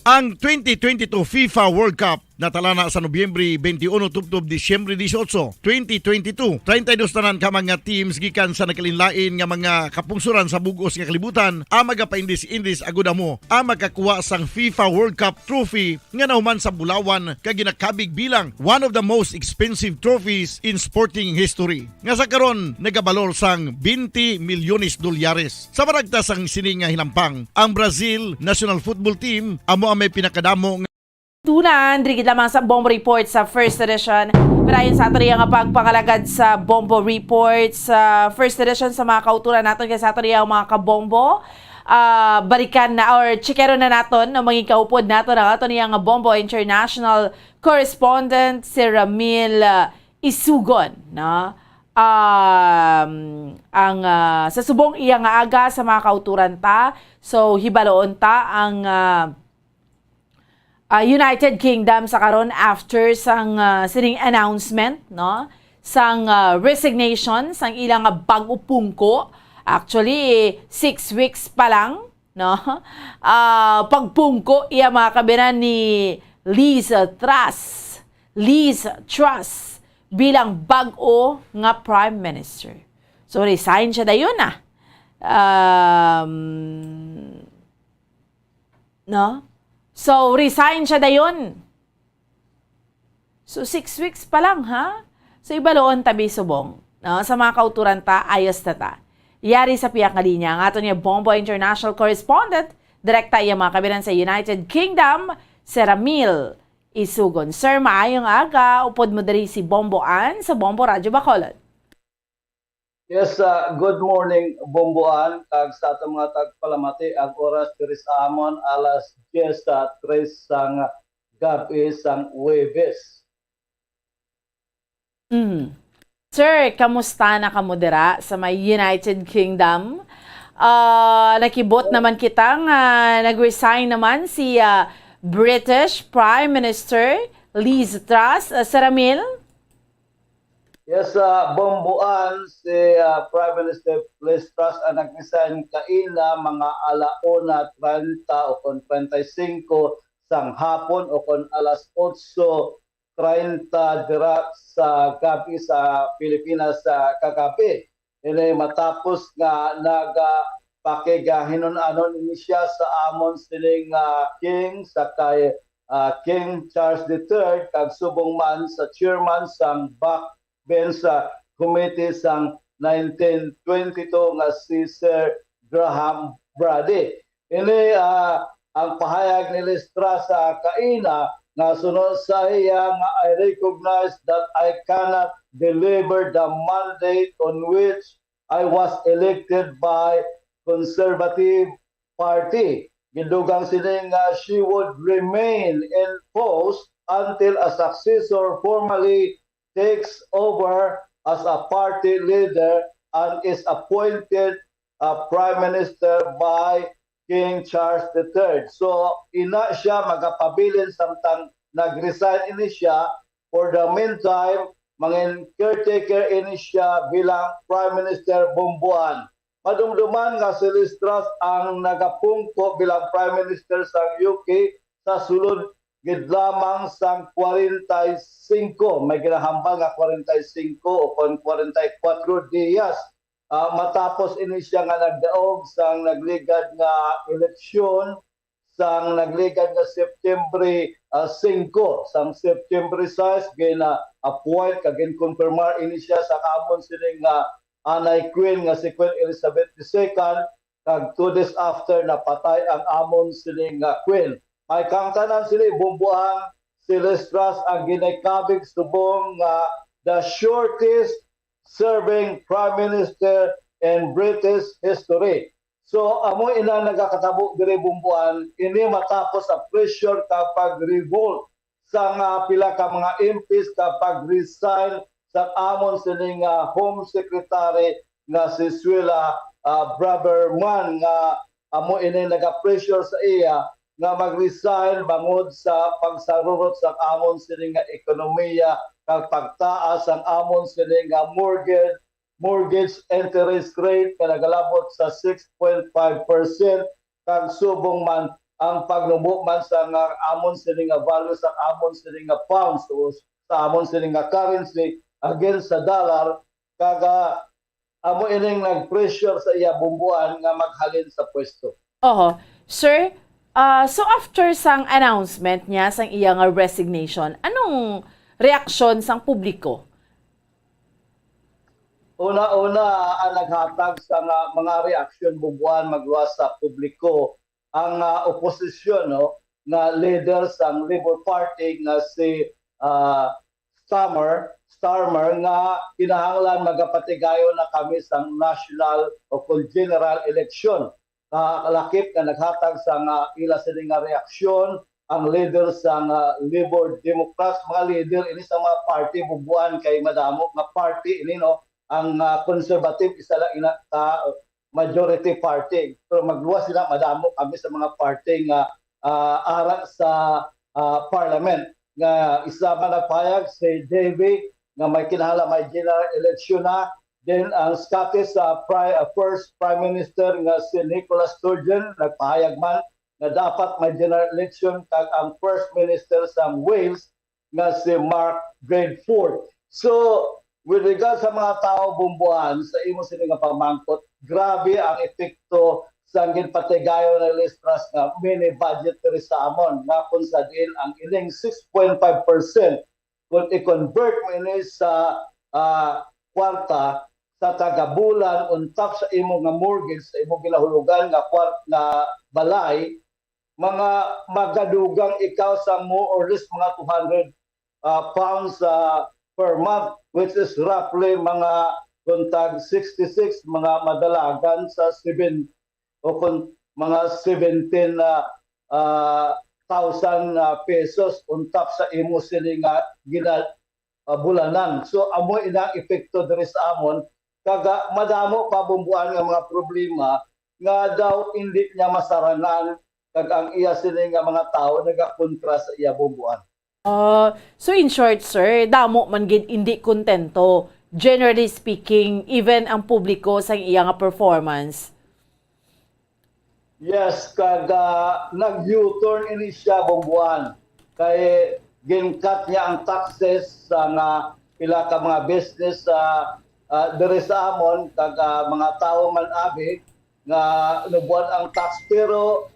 Ang twenty twenty-two FIFA World Cup natalana sa Nobyembre twenty-one tubtob Disyembre dieciocho, twenty twenty-two. Treinta y dos tanan ka mga teams gikan sa nagkalainlain nga mga kapungsoran sa bug-os nga kalibutan ang magapaindis-indis agud amo ang makakuha sang FIFA World Cup trophy nga nahuman sa bulawan kag ginakabig bilang one of the most expensive trophies in sporting history, nga sa karon nagabalor sang twenty milyones dolyares. Sa maragtas sang sini nga hinampang, ang Brazil national football team amo ang may pinakadamo nga Tunan, diri gid lamang sa Bombo Report sa first edition. Padayon sa ato niya nga pagpangalagad sa Bombo Report sa first edition sa mga kauturan naton kay sa ato niya mga kabombo. Ah, balikan na or chikeron na naton no, mangin kaupod naton ang ato niya nga Bombo International correspondent si Ramil, ah, Isugon, no? Um, ang, ah, sa subong iya nga aga sa mga kauturan ta, so hibaloon ta ang, ah, ah, United Kingdom sa karon after sang, ah, sining announcement, no, sang, ah, resignation sang ilang bag-o pungko. Actually, six weeks pa lang, no? Ah, pagpungko iya, mga kabinan, ni Liz Truss, Liz Truss bilang bag-o nga Prime Minister. So, resign siya dayon na. Um, no? So, resign siya dayon. So, six weeks pa lang, ha? So, ibaloon tabi subong, no? Sa mga kauturan ta, ayos na ta. Yari sa piyak nga linya, ang aton nga Bombo International Correspondent, Direkta iya mga kabiran sa United Kingdom, si Ramil Isugon. Sir, maayong aga. Upod mo diri si Bombo Ann sa Bombo Radyo Bacolod. Yes, uh, good morning, Bombo Ann, kag sa atong mga tagpalamati. Ang oras diri sa amon, alas diyes sa tres sang gab-i sang Huwebes. Mm. Sir, kamusta na kamo dira sa may United Kingdom? Ah, nakibot naman kita nga nag-resign naman si ah, British Prime Minister Liz Truss. Ah, Sir Ramil? Yes, uh, Bombo Ann, si uh, Prime Minister Liz Truss ang nag-resign kaina mga alauna treinta o kon treinta y cinco sang hapon o kon alas otso treinta dira sa gabi sa Pilipinas sa kagabi. Ini matapos nga nagapakigahinun-anon ini siya sa amon sining ah, King sa kay ah, King Charles the Third kag subong man sa chairman sang backbench sa committee sang nineteen twenty-two nga si Sir Graham Brady. Ini ah, ang pahayag ni Liz Truss sa kaina nga suno sa iya nga, "I recognize that I cannot deliver the mandate on which I was elected by Conservative Party." Gidugang sini nga she would remain in post until a successor formally takes over as a party leader and is appointed a prime minister by King Charles the Third. So, ina siya magapabilin samtang nag-resign ini siya. For the meantime, mangin caretaker ini siya bilang prime minister, Bombo Ann. Madumduman nga si Liz Truss ang nagapungko bilang prime minister sa U K sa sulod gid lamang sang kwarenta y singko, may ginahambal nga kwarenta y singko o kon kwarenta y kuwatro dias. Ah, matapos ini siya nga nagdaog sang nagligad nga eleksyon sang nagligad nga September ah, singko, sang September sais, gina-appoint kag ginkonfirmar ini siya sa amon sining nga anay queen nga si Queen Elizabeth the Second, kag two days after napatay ang amon sining nga queen. May kangtanan sini, Bombo Ann, si Liz Truss ang ginikabig subong nga the shortest serving prime minister in British history. So, amo ina nagakatabo diri, Bombo Ann, ini matapos sa pressure kag pag-revolt sang ah, pila ka mga M Ps kag pag-resign sa amon sining ah, Home Secretary nga si Suella ah, Braverman, nga amo ini naga-pressure sa iya nga mag-resign bangod sa pagsarurot sa amon sini nga ekonomiya kag pagtaas sang amon sini nga mortgage mortgage interest rate nga nagalabot sa six point five percent, kag subong man ang pagnubo man sa nga amon sini nga value sa amon sini nga pounds o sa amon sini nga currency against sa dollar, kag ah, amo ining nag-pressure sa iya, Bombo Ann, nga maghalin sa pwesto. Oho. Sir, ah, so after sang announcement niya sang iya nga resignation, anong reaksyon sang publiko? Una-una, ang naghatag sa nga mga reaksyon, Bombo Ann, magluwas sa publiko ang ah, oposisyon, no, nga leader sang Labour Party nga si ah, Starmer, Starmer, nga kinahanglan magapatigayon na kami sang national o kon general election. Ah, lakip nga naghatag sa nga ila sini nga reaksyon ang leader sa nga Labour Democrats, mga leader ini sa mga party, Bombo Ann, kay madamo nga party ini, no, ang ah, conservative isa lang ina ka majority party. Pero magluwas sila, madamo kami sa mga party nga ah, ara sa ah, parliament. Nga isa man nagpahayag si Davy nga may kinahanglan may general election na. Then ang Scottish ah, pri- ah, first prime minister nga si Nicola Sturgeon nagpahayag man nga dapat may general election, kag ang first minister sa Wales nga si Mark Drakeford. So, with regard sa mga tao, Bombo Ann, sa imo sini nga pamangkot, grabe ang epekto sang ginpatigayon ni Liz Truss nga mini budget diri sa amon, nga kung sa diin ang ining six point five percent, kung i-convert mo ini sa ah, kwarta, nga tagabulan on top sa imo nga mortgage, sa imo ginahulugan nga kwart-, nga balay, mga magadugang ikaw sa more or less mga two hundred, ah, pounds, ah, per month, which is roughly mga kuntag sixty-six, mga madalagan sa seven o kung mga seventeen na, ah, thousand, ah, pesos on top sa imo sini nga gina-, ah, bulanan. So, amo ina ang epekto diri sa amon, kag, ah, madamo pa, Bomboan, nga mga problema nga daw indi niya masarangan, kag ang iya sini nga mga tawo nagakontra sa iya, Bomboan. Ah, so in short, sir, damo man gid indi kontento, generally speaking, even ang publiko sa iya nga performance. Yes, kag, ah, nag-U-turn ini siya, Bomboan. Kay gin-cut niya ang taxes sa nga pila ka mga business sa, ah, diri sa amon, kag, ah, mga tawo man abi nga nubuan ang tax, pero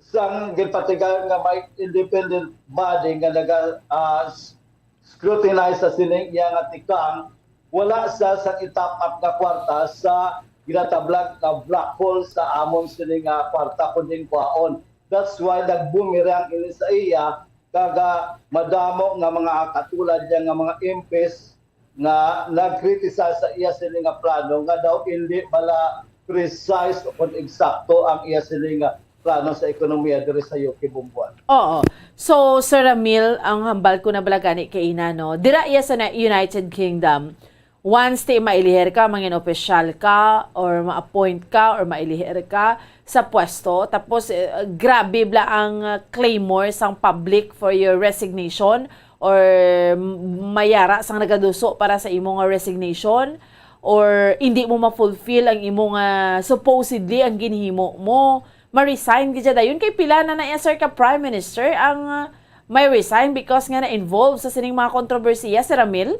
sang ginpatigayon nga may independent body nga naga, ah, s-, scrutinize sa sining iya nga tikang, wala sa, sa i-top up nga kwarta sa ginatablag nga black hole sa amon sini nga kwarta, kundi kwaon. That's why nag-boomerang ini sa iya, kag, ah, madamo nga mga katulad niya nga mga M Ps nga nag-criticize sa iya sini nga plano nga daw indi bala precise o kon eksakto ang iya sini nga plano sa ekonomiya diri sa U K, Bomboan. Oo. So, Sir Ramil, ang hambal ko na bala gani kay ina, no? Dira iya sa na-, United Kingdom, once ti mailihir ka, mangin opisyal ka, or ma-appoint ka, or mailihir ka sa pwesto, tapos, eh, grabe bala ang, uh, clamor sang public for your resignation, or m-, mayara sang nagaduso para sa imo nga resignation, or hindi mo ma-fulfill ang imo nga supposedly ang ginhimo mo, ma-resign gid siya dayon. Kay pila na na iya, sir, ka prime minister ang, uh, may resign because nga na-involve sa sining mga kontrobersiya, Sir Ramil?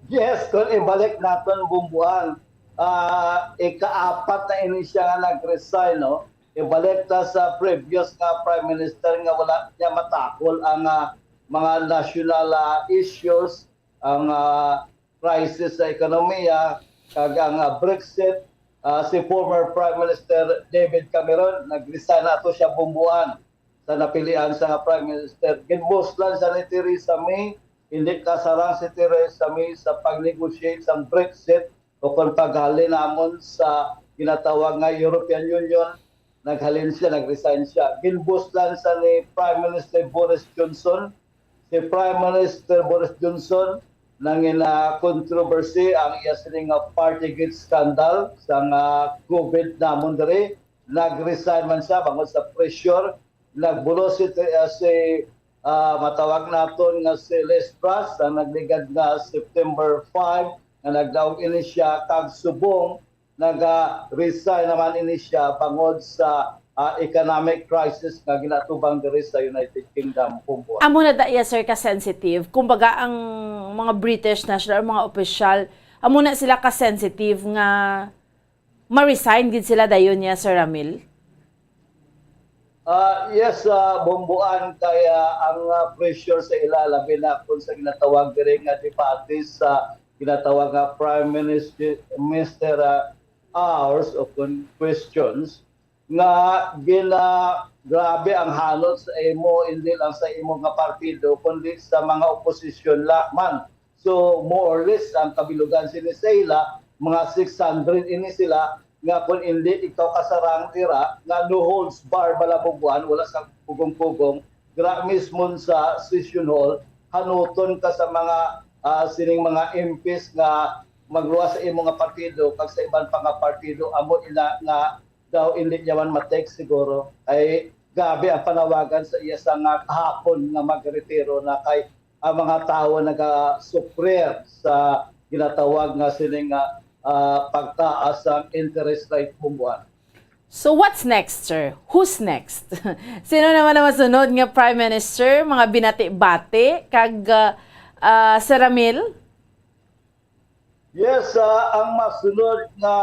Yes, kung ibalik naton, Bomboan, ah, ikaapat na ini siya nga nag-resign, no? Ibalik ta sa previous nga prime minister nga wala niya matakol ang, ah, mga national, ah, issues, ang, ah, crisis sa ekonomiya, kag ang, ah, Brexit. Ah, si former Prime Minister David Cameron, nag-resign na ato siya, Bomboan, sa napilian sa nga Prime Minister. Ginbuslan sa ni Theresa May, hindi kasarang si Theresa May sa pag-negotiate sa Brexit o kung paghalin namon sa ginatawag nga European Union. Naghalin siya, nag-resign siya. Ginbuslan sa ni Prime Minister Boris Johnson. Si Prime Minister Boris Johnson, nangina controversy ang iya sini nga Partygate scandal sa nga COVID namon diri. Nag-resign man siya bangod sa pressure. Nagbulos si, uh, si, uh, matawag naton nga si Liz Truss, ang nagligad nga September five, nga nagdaog ini siya kag subong naga-resign naman ini siya bangod sa, ah, economic crisis nga ginatubang diri sa United Kingdom, Bomboan. Amo na da iya, sir, ka sensitive. Kumbaga, ang mga British national, mga opisyal, amo na sila ka sensitive nga ma-resign gid sila dayon niya, Sir Ramil? Ah, yes, ah, Bomboan, kaya ang, ah, pressure sa ila, labi na kung sa ginatawag diri nga debate sa ginatawag nga Prime Minister, Minister, ah, hours o kun-, questions, nga gina-, grabe ang hanot sa imo, hindi lang sa imo nga partido, kundi sa mga oposisyon la-, man. So, more or less, ang kabilugan sini sa ila, mga six hundred ini sila, nga kung hindi ikaw kasarang dira, nga no holds bar bala, Bomboan, wala sa pugong-pugong, dira mismo sa session hall, hanuton ka sa mga, ah, sining mga M Ps nga magluwas sa imo nga partido, kag sa iban pa nga partido, amo ina nga daw hindi niya man ma-take siguro. Ay, grabe ang panawagan sa iya sa nga kahapon nga magretiro na, kay ang mga tawo nagasufrir sa ginatawag nga sini nga, ah, pagtaas ang interest rate, Bomboan. So what's next, sir? Who's next? Sino naman ang masunod nga Prime Minister? Mga binati-bati kag, ah, ah, Sir Ramil? Yes, ah, ang masunod nga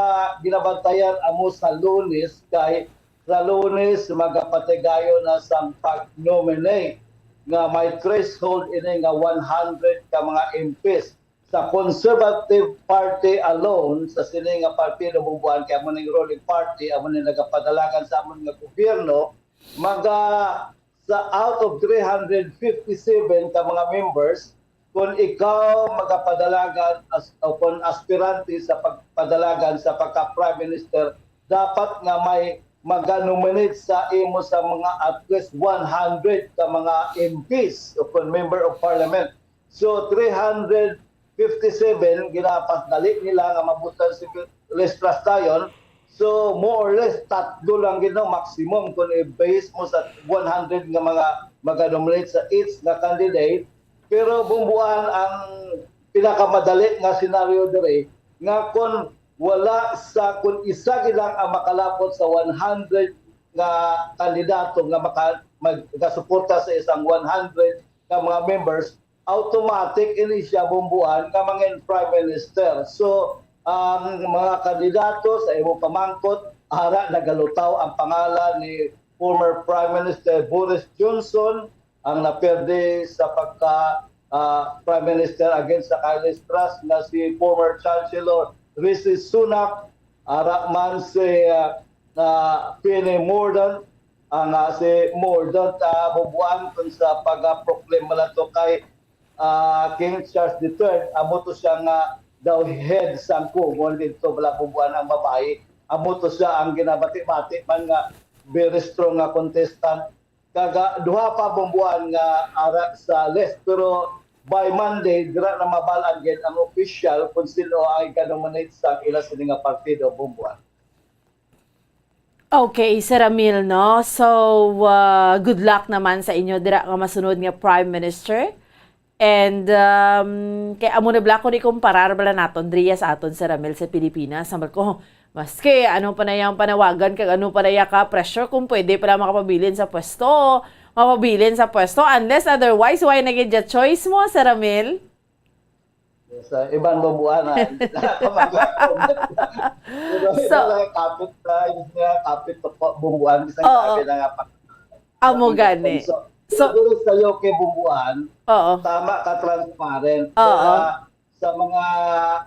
ginabantayan amo sa Lunes, kay sa Lunes magapatigayon na sang pag-nominate nga may threshold ini nga one hundred ka mga M Ps. sa Conservative Party alone, sa sini nga partido, Bumbuan, kay amo ning ruling party, amo ning nagapadalagan sa amon nga gobyerno, maga sa out of three hundred fifty-seven ka mga members, kung ikaw magapadalagan as, o kung aspirante sa pagpadalagan sa pagka-Prime Minister, dapat nga may maga-nominate sa imo sa mga at least one hundred ka mga M Ps o kung Member of Parliament. So, three hundred fifty-seven, ginapadali nila nga mabutan si Lestras dayon. So, more or less, tatlo lang gid, no, maximum kung i-base mo sa one hundred nga mga maga-nominate sa each nga candidate. Pero, Bumbuan, ang pinakamadali nga senaryo diri, nga kung wala sa, kung isa gid lang ang makalapot sa one hundred nga kandidato nga maka-, magasuporta sa isang one hundred ka mga members, automatic ini siya, Bumbuan, nga mangin Prime Minister. So, ang mga kandidato sa imong pamangkot, ara nagalutaw ang pangalan ni former Prime Minister Boris Johnson, ang naperde sa pagka, ah, Prime Minister against sa Kyle Lestras, nga si former Chancellor Rishi Sunak, ara man si, ah, ah, Penny Mordaunt, ang, ah, si Mordaunt, ah, Bumbuan, kung sa pag-proclaim man to kay, ah, King Charles the Third, amo to siya nga daw head sang Comun didto, bala, Bumbuan, ang babayi. Amo to siya ang ginabati-bati man nga very strong nga contestant. Kag, ah, duha pa, Bumbuan, nga ara sa list, pero by Monday, dira na mabal-an gid ang official kung sino ang ika-nominate sa ila sini nga partido, Bumbuan. Okay, Sir Ramil, no? So, ah, good luck naman sa inyo dira nga masunod nga Prime Minister. And, um, kay amo na bala kung ikumparar bala naton, Dria, sa aton, Sir Ramil, sa Pilipinas. Sabi ko, maski ano pa na yang panawagan, kag ano pa na ya ka pressure, kung pwede pala makapabilin sa pwesto, mapabilin sa pwesto. Unless otherwise, why na gid ya choice mo, Sir Ramil? Sa iban, Bumbuan, ah, hindi na ako mag-comment. Pero So, wala, kapit na, yun nga, kapit to po, Bumbuan, isang Oo. Grabe na nga pa. Amo gani. So, So, siguro sa'yo kay Bumbuan, oo. Tama ka, transparent. Oo. Pero, ah, sa mga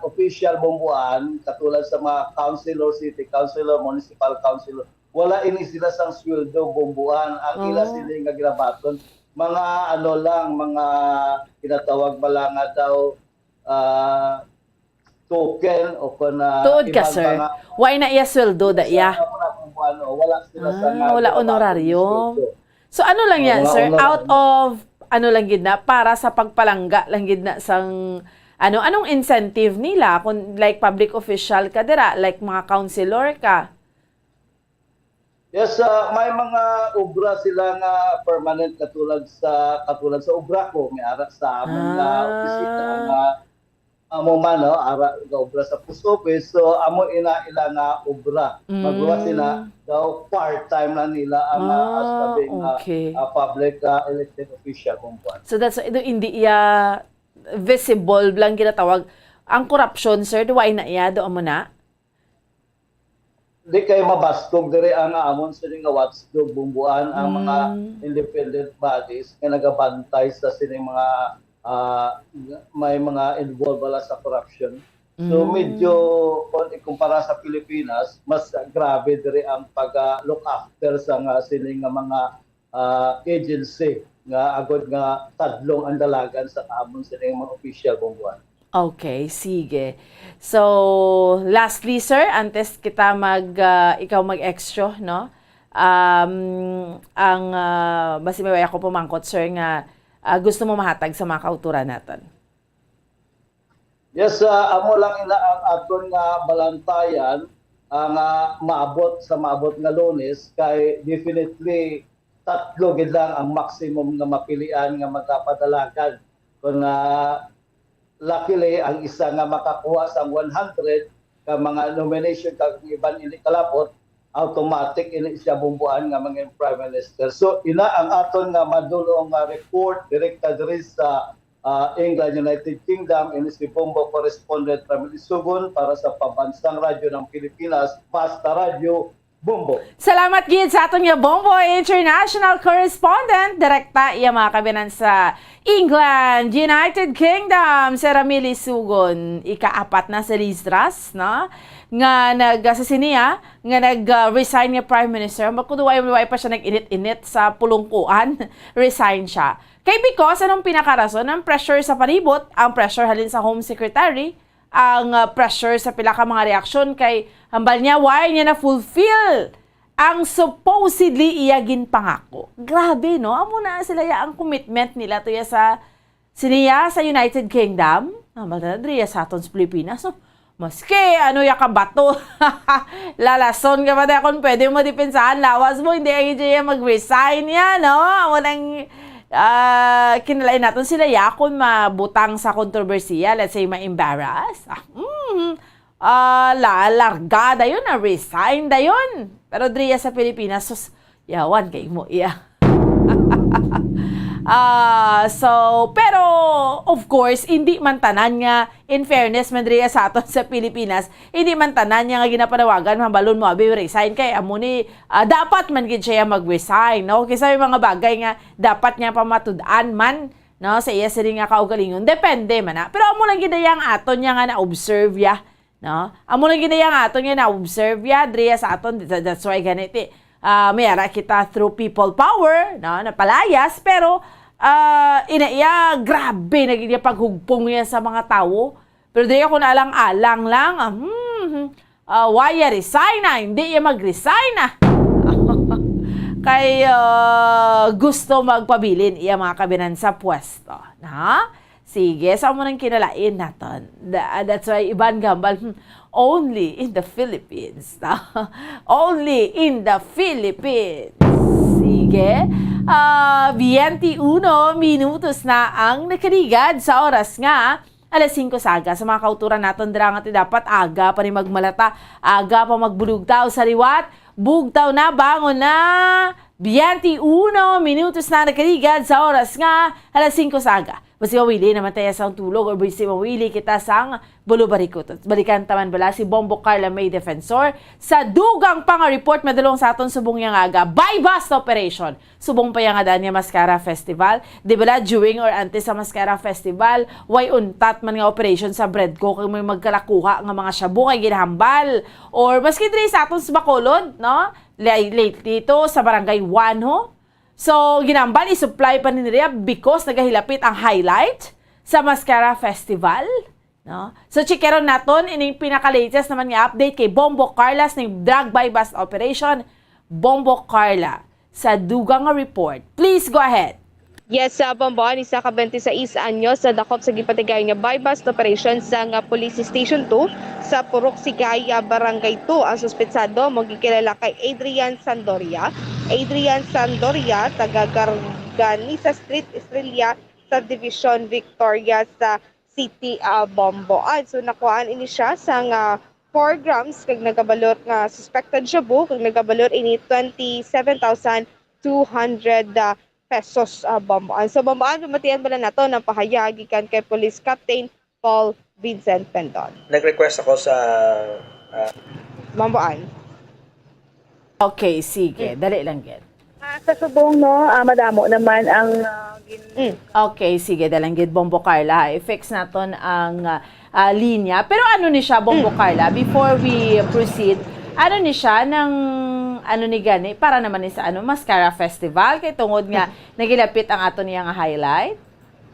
official, Bumbuan, katulad sa mga councilor, city councilor, municipal councilor, wala ini sila sang sweldo, Bumbuan. Ang ila Oh. sini nga ginabaton, mga ano lang, mga ginatawag ba lang nga daw, ah, token o kung, ah, Tuod ka, iban pa sir. nga Why na iya sweldo da iya? Sa mga Bumbuan, oh, wala sila sa Ah, nga wala ginabaton honorarium. sweldo. So ano lang Oh, yan, mga sir? honorarium. Out of, ano lang gid na, para sa pagpalangga lang gid na sang, ano, anong incentive nila kung like public official ka dira, like mga councilor ka? Yes, ah, may mga obra sila nga permanent katulad sa, katulad sa obra ko, may ara sa amon nga Ah. opisina nga amo man, no, ara nga obra sa post office. So amo ina ila nga obra. Mm. Magluwas sila daw part-time na nila ang, ah, as Ah, sabi nga, okay. ah, public, ah, elected official, Bumbuan. So that's why do hindi iya visible lang ginatawag ang corruption, sir, do why na iya do amo na? Di kay mabaskog diri ang amon sini nga watchdog, Bumbuan, ang mga Mm. independent bodies nga nagabantay sa sini mga, ah, may mga involved bala sa corruption. So Mm. medyo kung ikumpara sa Pilipinas, mas grabe diri ang pag, ah, look after sa nga sini nga mga, ah, agency nga agod nga tadlong ang dalagan sa amon sini nga mga opisyal, Bumbuan. Okay, sige. So, lastly, sir, antes kita mag, ah, ikaw mag-extra, no? Um, ang, ah, basi may wala ko pamangkot, sir, nga, ah, gusto mo mahatag sa mga kauturan naton. Yes, ah, amo lang ina ang aton nga balantayan, ang, ah, maabot sa maabot nga Lunes, kay definitely tatlo gid lang ang maximum nga mapilian nga magapadalagan. Kung, ah, luckily, ang isa nga makakuha sang one hundred ka mga nomination kag ang iban ini kalapot, automatic ini siya, Bumbuan, nga mangin Prime Minister. So ina ang aton nga madulong nga report direkta diri sa, ah, England, United Kingdom, ini si Bombo Correspondent Ramil Isugon para sa Pambansang Radyo ng Pilipinas, Basta Radyo, Bombo. Salamat gid sa aton nga Bombo international correspondent, direkta iya mga kabinan sa England, United Kingdom, si Ramili Sugon, ikaapat na si Liz Truss, no? Nga nag, sa siniya, nga nag, ah, resign nga Prime Minister. Magkuduway, way pa siya nag-init-init sa pulungkuan, resign siya. Kay because, anong pinakarason? Ang pressure sa palibot, ang pressure halin sa Home Secretary, ang, ah, pressure sa pila ka mga reaksyon kay hambal niya, why niya na-fulfill ang supposedly iya ginpangako. Grabe, no? Amo na sila ya ang commitment nila to ya sa siniya sa United Kingdom. Hambal na diri sa aton sa Pilipinas, no? Maski ano ya ka bato. Lalason ka ba, kung pwede mo depensahan lawas mo, hindi ang iya mag-resign yan, no? Amo nang ah, kinalain naton sila ya kung mabutang sa kontrobersiya, let's say, ma-embarrass. Ah, mm, ah, la, larga dayon, na resign dayon. Pero diriya sa Pilipinas, sus, yawan kay mo iya. Ah, so, pero, of course, hindi man tanan nga, in fairness man diriya sa aton sa Pilipinas, hindi man tanan niya nga ginapanawagan, mabalon mo, abi, resign kay amo ni, ah, dapat man gid siya mag-resign, no? Kay sa may mga bagay nga dapat niya pamatud-an man, no, sa iya sini nga kaugalingon. Depende man na. Pero amo lang gid ang aton niya nga na-observe ya, no? Amo lang gid ang aton nga na-observe ya, diriya sa aton. Tha-, that's why ganiti, ah, may ara kita through people power, no, napalayas, pero, ah, ina iya, grabe na gid iya paghugpong niya sa mga tawo. Pero diri ako na alang-alang lang, ah, hmm, ah, why ya resign na? Hindi ya mag-resign na. Kay, ah, gusto magpabilin iya mga kabinan sa pwesto. Na? Sige, sa amo nang kinalain naton. Tha-, that's why iban gambal, hmm, only in the Philippines. Only in the Philippines. Sige. Ah, twenty-one minutos na ang nakaligad sa oras nga alas singko sa aga. Sa mga kauturan naton dira nga ti dapat aga pa ni magmalata, aga pa magbulugtaw sa liwat, bugtaw na, bangon na. Twenty-one minutos na nakaligad sa oras nga alas singko sa aga. Basi mawili naman tayo sang tulog or basi mawili kita sang bulubarikutot. Balikan taman bala si Bombo Carla May Defensor sa dugang pa nga report madulong sa aton subong niya nga aga. Buy bust operation. Subong pa iya nga daan nga Mascara Festival. Di bala, during or antes sa Mascara Festival, way untat man nga operation sa Bredco kag may magkalakuha nga mga shabu kay ginahambal. Or maski diri sa aton sa Bacolod, no? Lay-, lately to sa Barangay Juanjo. So, ginahambal, i-supply pa ni nila because nagahilapit ang highlight sa Mascara Festival. No? So, checkeron naton ining pinaka-latest naman nga update kay Bombo Carla sa ning drug buy-bust operation. Bombo Carla, sa dugang nga report. Please go ahead. Yes, sa Bomboan, isa ka twenty-sais anyos sa dakop sa gipatigayon nga buy-bust operation sa nga Police Station two sa Purok Sigaya, Barangay two. Ang suspetsado mo gikilala kay Adrian Sandoria. Adrian Sandoria, taga Garganisa Street, Estrella, Subdivision, Victoria sa City, ah, Bomboan. So, nakuhaan ini siya sang four grams kag nagabalor nga suspected shabu kag nagabalor ini twenty-seven thousand two hundred, ah, pesos, ah, Bomboan. So, Bomboan, pamatian bala nato ang pahayag gikan kay Police Captain Paul Vincent Pendon. Nag-request ako sa, ah, Bomboan. Okay, sige. Mm. Dali lang gid. Ah, sa subong, no, ah, madamo naman ang, ah, gin- Mm. Okay, sige, dalanggid, Bombo Carla, ha. I-fix naton ang, ah, ah, linya. Pero ano ni siya, Bombo Mm. Carla, before we proceed, ano ni siya, nang, ano ni gani, para naman ni sa, ano, Mascara Festival, kay tungod nga Mm. nagilapit ang aton niya nga highlight?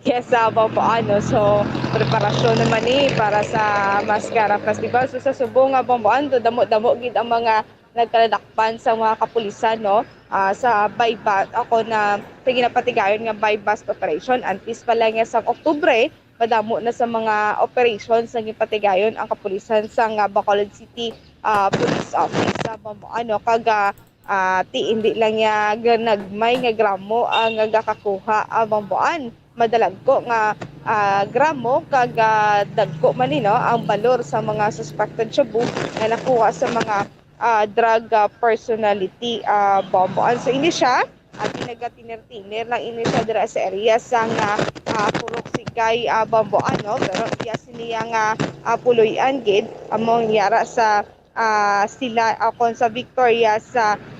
Yes, ah, Bombo, ano, so, preparasyon naman ni para sa Mascara Festival. So, sa subong nga, Bombo, ano, damo-damo gid ang mga nagkalalakpan sa mga kapulisan, no? Ah, sa buy-bust, ako na, sa ginapatigayon nga buy-bust operation. Antes pa lang nga sa Oktubre, madamo na sa mga operations nga ginpatigayon ang kapulisan sa nga Bacolod City, ah, Police Office sa Bambo-, ano, kag, ah, ah, ti, hindi lang niya ganagmay nga gramo ang gakakuha ang Bamboan. Madalagko nga, ah, gramo kag, ah, dagko man ni, no, ang balor sa mga suspected shabu nga nakuha sa mga ah, drug, ah, personality, ah, Bamboan. So, ini siya, ah, ginagatinir-tinir lang ini siya dira sa area sang, ah, ah, Purok Sigay, ah, Bamboan, no? Pero iya sini nga, ah, puloy-an gid, among yara sa, ah, sila, ah, kon sa Victorias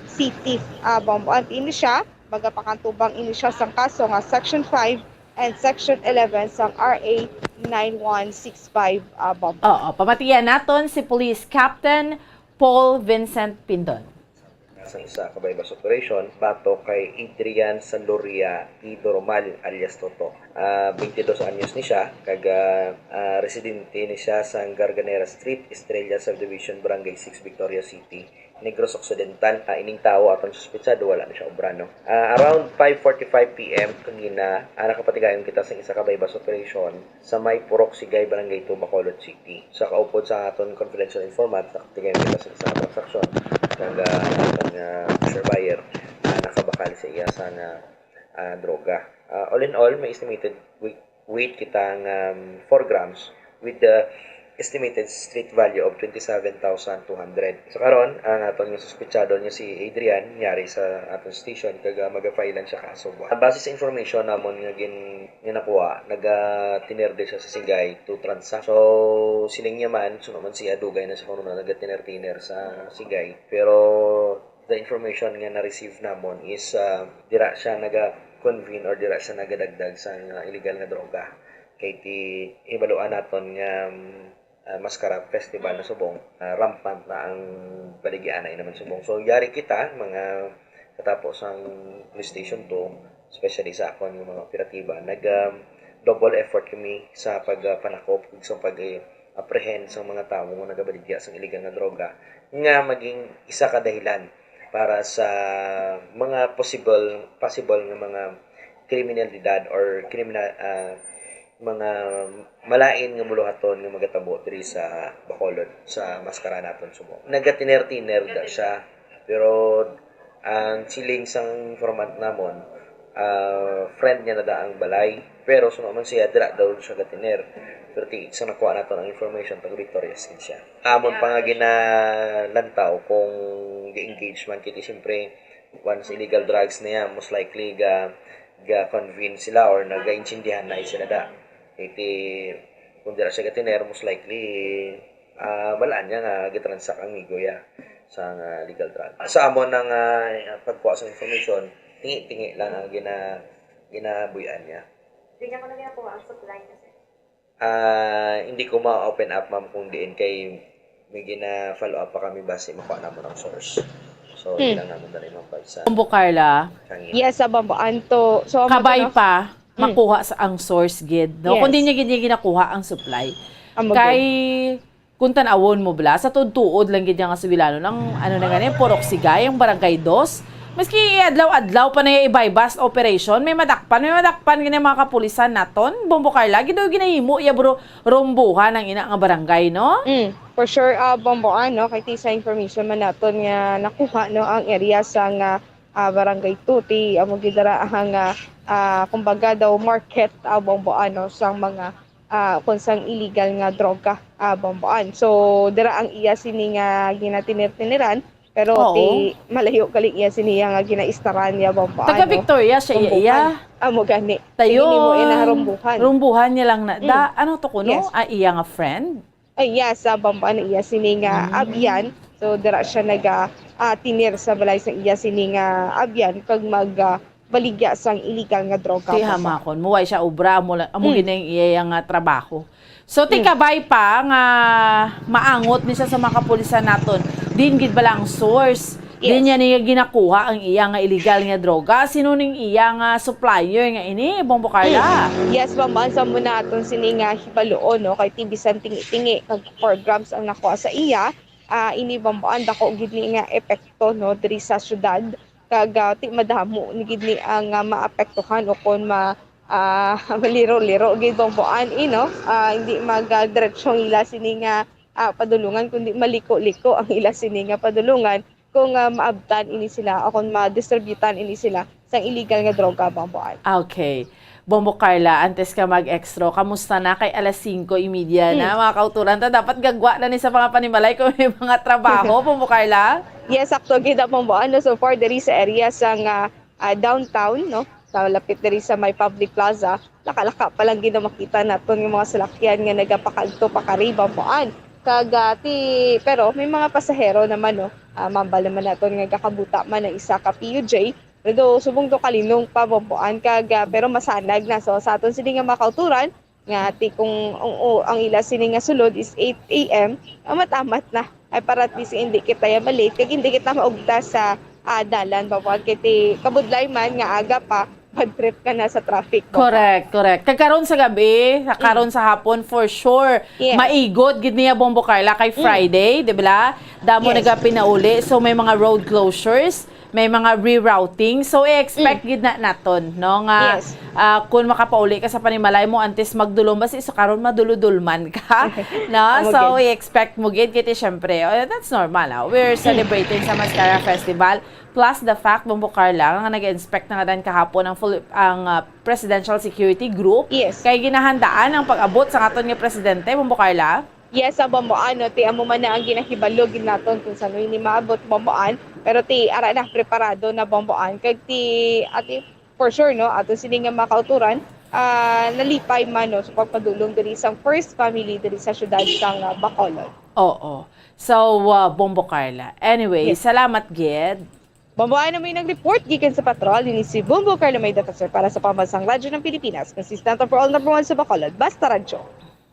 City, ah, Bombo. At ini siya, magapakantubang ini siya sang kaso nga Section five and Section eleven sang R A nine one six five, ah, Bombo. Oo, pamatian naton si Police Captain Paul Vincent Pindon. Sa isa ka buy-bust operation batok kay Adrian Sanloria P. Doromal alias Toto. Ah, twenty-dos anyos ni siya, kag, ah, ah, residente ni siya sa Garganera Street, Estrella Subdivision, Barangay six, Victoria City, Negros Occidental. Ah, ining tawo aton suspetsado, wala na siya obra, no? Ah, around five forty-five P M kagina, ah, nakapatigayon kita sa isa ka buy-bust operation sa may Purok Sigay, Barangay two, Bacolod City. Sa kaupod sa aton confidential informant, nakatigayon kita sa isa ka transaksyon kag, ah, aton nga pusher buyer, ah, nakabakal sa iya sa nga, ah, droga. Ah, all in all, may estimated weight, weight kita nga, um, four grams with the estimated street value of twenty-seven thousand two hundred. So karon, ang aton nga suspetsado nga si Adrian, yari sa aton station, kag, ah, magafilean siya kaso buwan. Base sa information namon nga gin-, nga nakuha, nagatiner di siya sa Sigay to transact. So, siling niya man, suno man siya, dugay na siya kuno nga nagatiner-tiner sa Sigay. Pero the information nga na-receive namon is, ah, dira siya naga-convene or dira siya nagadagdag sa nga illegal nga droga. Kay ti-, hibaluan naton nga, um, ah, Mascara Festival na subong, ah, rampant na ang baligyaanay naman subong. So, yari kita, mga katapo sang Police Station two, especially sa akon nga mga operatiba, nag, um, double effort kami sa pag, ah, panakop ug sa pag, eh, apprehend sa mga tawo nga nagabaligya sa illegal nga droga nga maging isa ka dahilan para sa mga possible, possible nga mga kriminalidad or kriminal, ah, mga malain nga buluhaton nga magatabo diri sa Bacolod, sa Mascara naton subong. Nagatiner-tiner da siya, pero ang siling sang informant namon, ah, friend niya na da ang balay, pero suno man siya, dira daw siya gatiner. Pero ti-, sa nakuha naton ang information, taga Victorias gid siya. Amon pa nga ginalantaw kung gi-engage man, kay ti siyempre, once illegal drugs na yan, most likely ga, ga-convince sila or nagaintindihan na sila da. Iti, kung dira siya gatiner, most likely, ah, balaan niya nga gitransak ang migo ya sa nga legal drug. Sa amon ang, ah, pagkuha sa information, tingi-tingi lang ang gina-, ginabuy-an niya. Di niya ko na ginakuha ang supply niya, sir. Ah, hindi ko ma-open up, ma'am, kung diin kay may gina-follow up pa kami basi makuha namon ang source. So, Hmm. Yun lang namon dali, ma'am, pag sa Bombo Carla. Kangina. Yes, sa Bombo Anto. So, amo Kabay to, no? pa, Hmm. makuha sa ang source gid, no? Yes. Kung di niya gid niya ginakuha ang supply. Amo Kay, gid. Kung tan-awon mo, bala, sa tuod-tuod lang gid nga sugilanon ang, ano na gani, Purok Sigay, ang Barangay Dos. Maski adlaw-adlaw pa na yung i-buy-bust operation, may madakpan, may madakpan gani ang mga kapulisan naton. Bombo Carla, gid daw ginahimo iya, bro, rombuhan ang ina nga barangay, no? Mm, for sure, ah, Bombo, ano, kay ti sa information man naton nga nakuha, no, ang area sa nga, ah, Barangay Tuti, amo gid dira ang, ah, ah, kumbaga daw market, ah, Bombo, ano, sang mga, ah, kon sang illegal nga droga, ah, Bombo, an. So, dira ang iya sini nga ginatinir-tiniran, pero Oo. ti malayo gali iya sini nga ginaistaran niya, Bombo, Taga ano, Victoria siya, iya, iya. Rombuhan. Amo gani. Tayo, Sige, nimo iya na rombuhan. Rombuhan niya lang na. Da, Mm. Ano to kuno? Yes. Ah, iya nga friend? Ay, yes, sa Bombo, ano, iya sini nga Mm. abyan. So, dira siya naga, ah, tinir sa balay sa iya sini nga abyan kag mag, ah, baligya sang illegal nga droga, Ti Bombo. hamakon, muway siya obra, amo la-, amo Mm. gid na yung iya nga trabaho. So, ti Mm. kabay pa nga maangot ni siya sa mga kapulisan naton. Din gid bala ang source. Yes. Din niya niya ginakuha ang iya nga illegal nga droga. Sino ning iya nga supplier nga ini, Bombo Carla? Mm. Yes, Bombo, ang sa muna aton sini nga hibaluon, no? Kay ti bisan tingi-tingi kag four grams ang nakuha sa iya. Ah, ini, Bombo, ang dako gid ni nga epekto, no, diri sa syudad. Kag, ah, ti madamo ni gid ni ang, ah, maapektuhan o kon ma-, ah, maliro-liro gid, Bombo, an, eh, no? Ah, hindi mag, ah, diretso ang ila sini nga, ah, padulungan, kundi maliko-liko ang ila sini nga padulungan kung, ah, maabtan ini sila o kung madistributan ini sila sang illegal nga droga, Bombo, an. Okay. Bombo Carla, antes ka mag-extra, kamusta na? Kay alas singko y media na, Mm. mga kauturan ta, dapat gagwa na ni sa mga panimalay kung may mga trabaho, Bombo Carla. Yes, sakto gid, Bombo, ano, so far diri sa area sang, ah, ah, downtown, no? Sa lapit diri sa may public plaza, laka-laka pa lang gid ang makita naton nga mga salakyan nga nagapakadto pakari, Bombo, an. Kag, ah, ti, pero may mga pasahero naman, no? Ah, mambal naman naton nga gakabuta man ang isa ka P U J, pero subong to kalinong pa, Bombo Ann, kag, ah, pero masanag na. So, sa aton sini nga mga kauturan, nga ti kung ang, o, ang ila sini nga sulod is eight a m, amat-amat na. Ay, para at least hindi kita ya ma-late, kag hindi kita maugta sa, ah, dalan, Bombo Ann, kay ti kabudlay man nga aga pa, bad trip ka na sa traffic, Bombo Ann. Correct, correct. Kag karon sa gabi, sa Mm. karon sa hapon, for sure, Yes. maigod gid niya, Bombo Carla, kay Mm. Friday, di ba? Damo Yes. nagapinauli, so may mga road closures, may mga rerouting. So, i-expect Mm. gid na naton, no, nga, Yes. ah, kung makapauli ka sa panimalay mo, antes magdulom, basi sa karon madulodulman ka, no? Amo So, gid. i-expect mo gid, kay ti, syempre, oh, that's normal, ah. We're Mm. celebrating sa Mascara Festival. Plus the fact, Bombo Carla, nga nag-inspect na nga dan kahapon ang full, ang, ah, Presidential Security Group. Yes. Kay ginahandaan ang pag-abot sa aton nga presidente, Bombo Carla. Yes, sa Bombo Ann, no, ti amo man na ang ginahibalo gid naton kung sano ini maabot, Bombo Ann. Pero ti ara na, preparado na, Bombo Ann. Kag ti, ati, for sure, no, ato sini nga mga kauturan, ah, nalipay man, no, sa pagpadulong diri sang first family diri sa siyudad sang, ah, Bacolod. Oo. So, ah, Bombo Carla. Anyway, Yes. salamat gid. Bombo Ann, amo ang report gikan sa patrol. Ini si Bombo Carla May Defensor para sa Pambansang Radyo ng Pilipinas, consistent for all, number one sa Bacolod. Basta Radyo.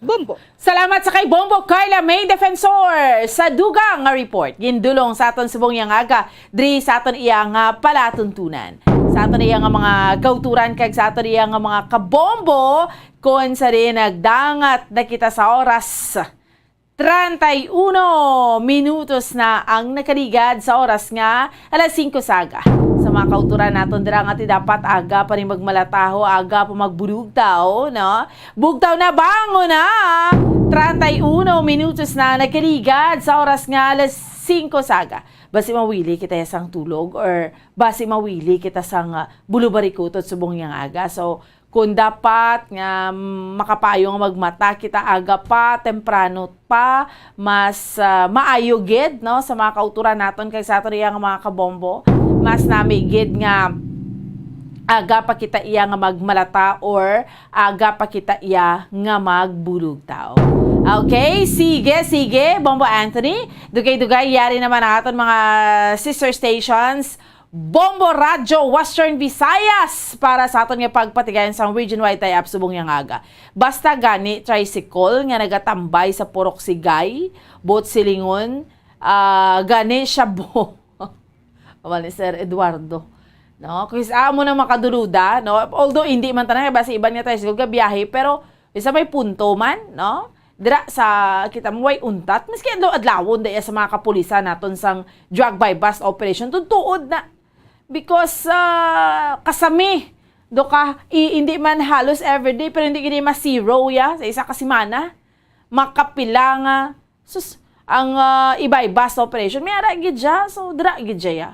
Bombo. Salamat sa kay Bombo Carla May Defensor sa dugang nga report. Gindulong sa aton subong yang aga, diri sa aton iya nga palatuntunan. Sa aton iya nga mga kauturan kag sa aton iya nga mga kabombo, kon sa di nagdangat na kita sa oras. Treinta y uno minutos na ang nakaligad sa oras nga alas singko sa aga. Sa mga kauturan naton dira nga ti dapat aga pa ni magmalataho, aga pa magbulugtaw, no? Bugtaw na, bangon na! Treinta y uno minutos na nakaligad sa oras nga alas singko sa aga. Basi mawili kita sang tulog or basi mawili kita sang, ah, bulubarikutot subong yang aga. So, kung dapat nga, mm, makapayo nga magmata kita aga pa, temprano pa, mas, ah, maayo gid, no, sa mga kauturan naton kag sa aton iya nga mga kabombo. Mas nami gid nga aga pa kita iya nga magmalata or aga pa kita iya nga magbulugtaw. Okay, sige, sige, Bombo Anthony. Dugay-dugay, yari naman ang aton mga sister stations. Bombo Radyo Western Visayas para sa aton nga pagpatigayon sang region-wide tie-up subong yang aga. Basta gani tricycle nga nagatambay sa Purok Sigay, buot silingon, ah, gani siya bo-, wala ni Sir Eduardo. No? Kung sa amo na makaduluda, no? Although hindi man tanan, basi iban nga tricycle gabiyahe, pero isa may punto man, no? Dira sa, kita mo, way untat. Maski adlaw-adlawon da iya sa mga kapulisan naton sang drug buy-bust operation. Tutuod na. Because, ah, kasami, do ka, i-, hindi man halos everyday, pero hindi gini ma-zero ya sa isa ka semana. Makapila nga, sus, ang, ah, i-buy-bust operation. May ara gid siya, so dira gid siya ya.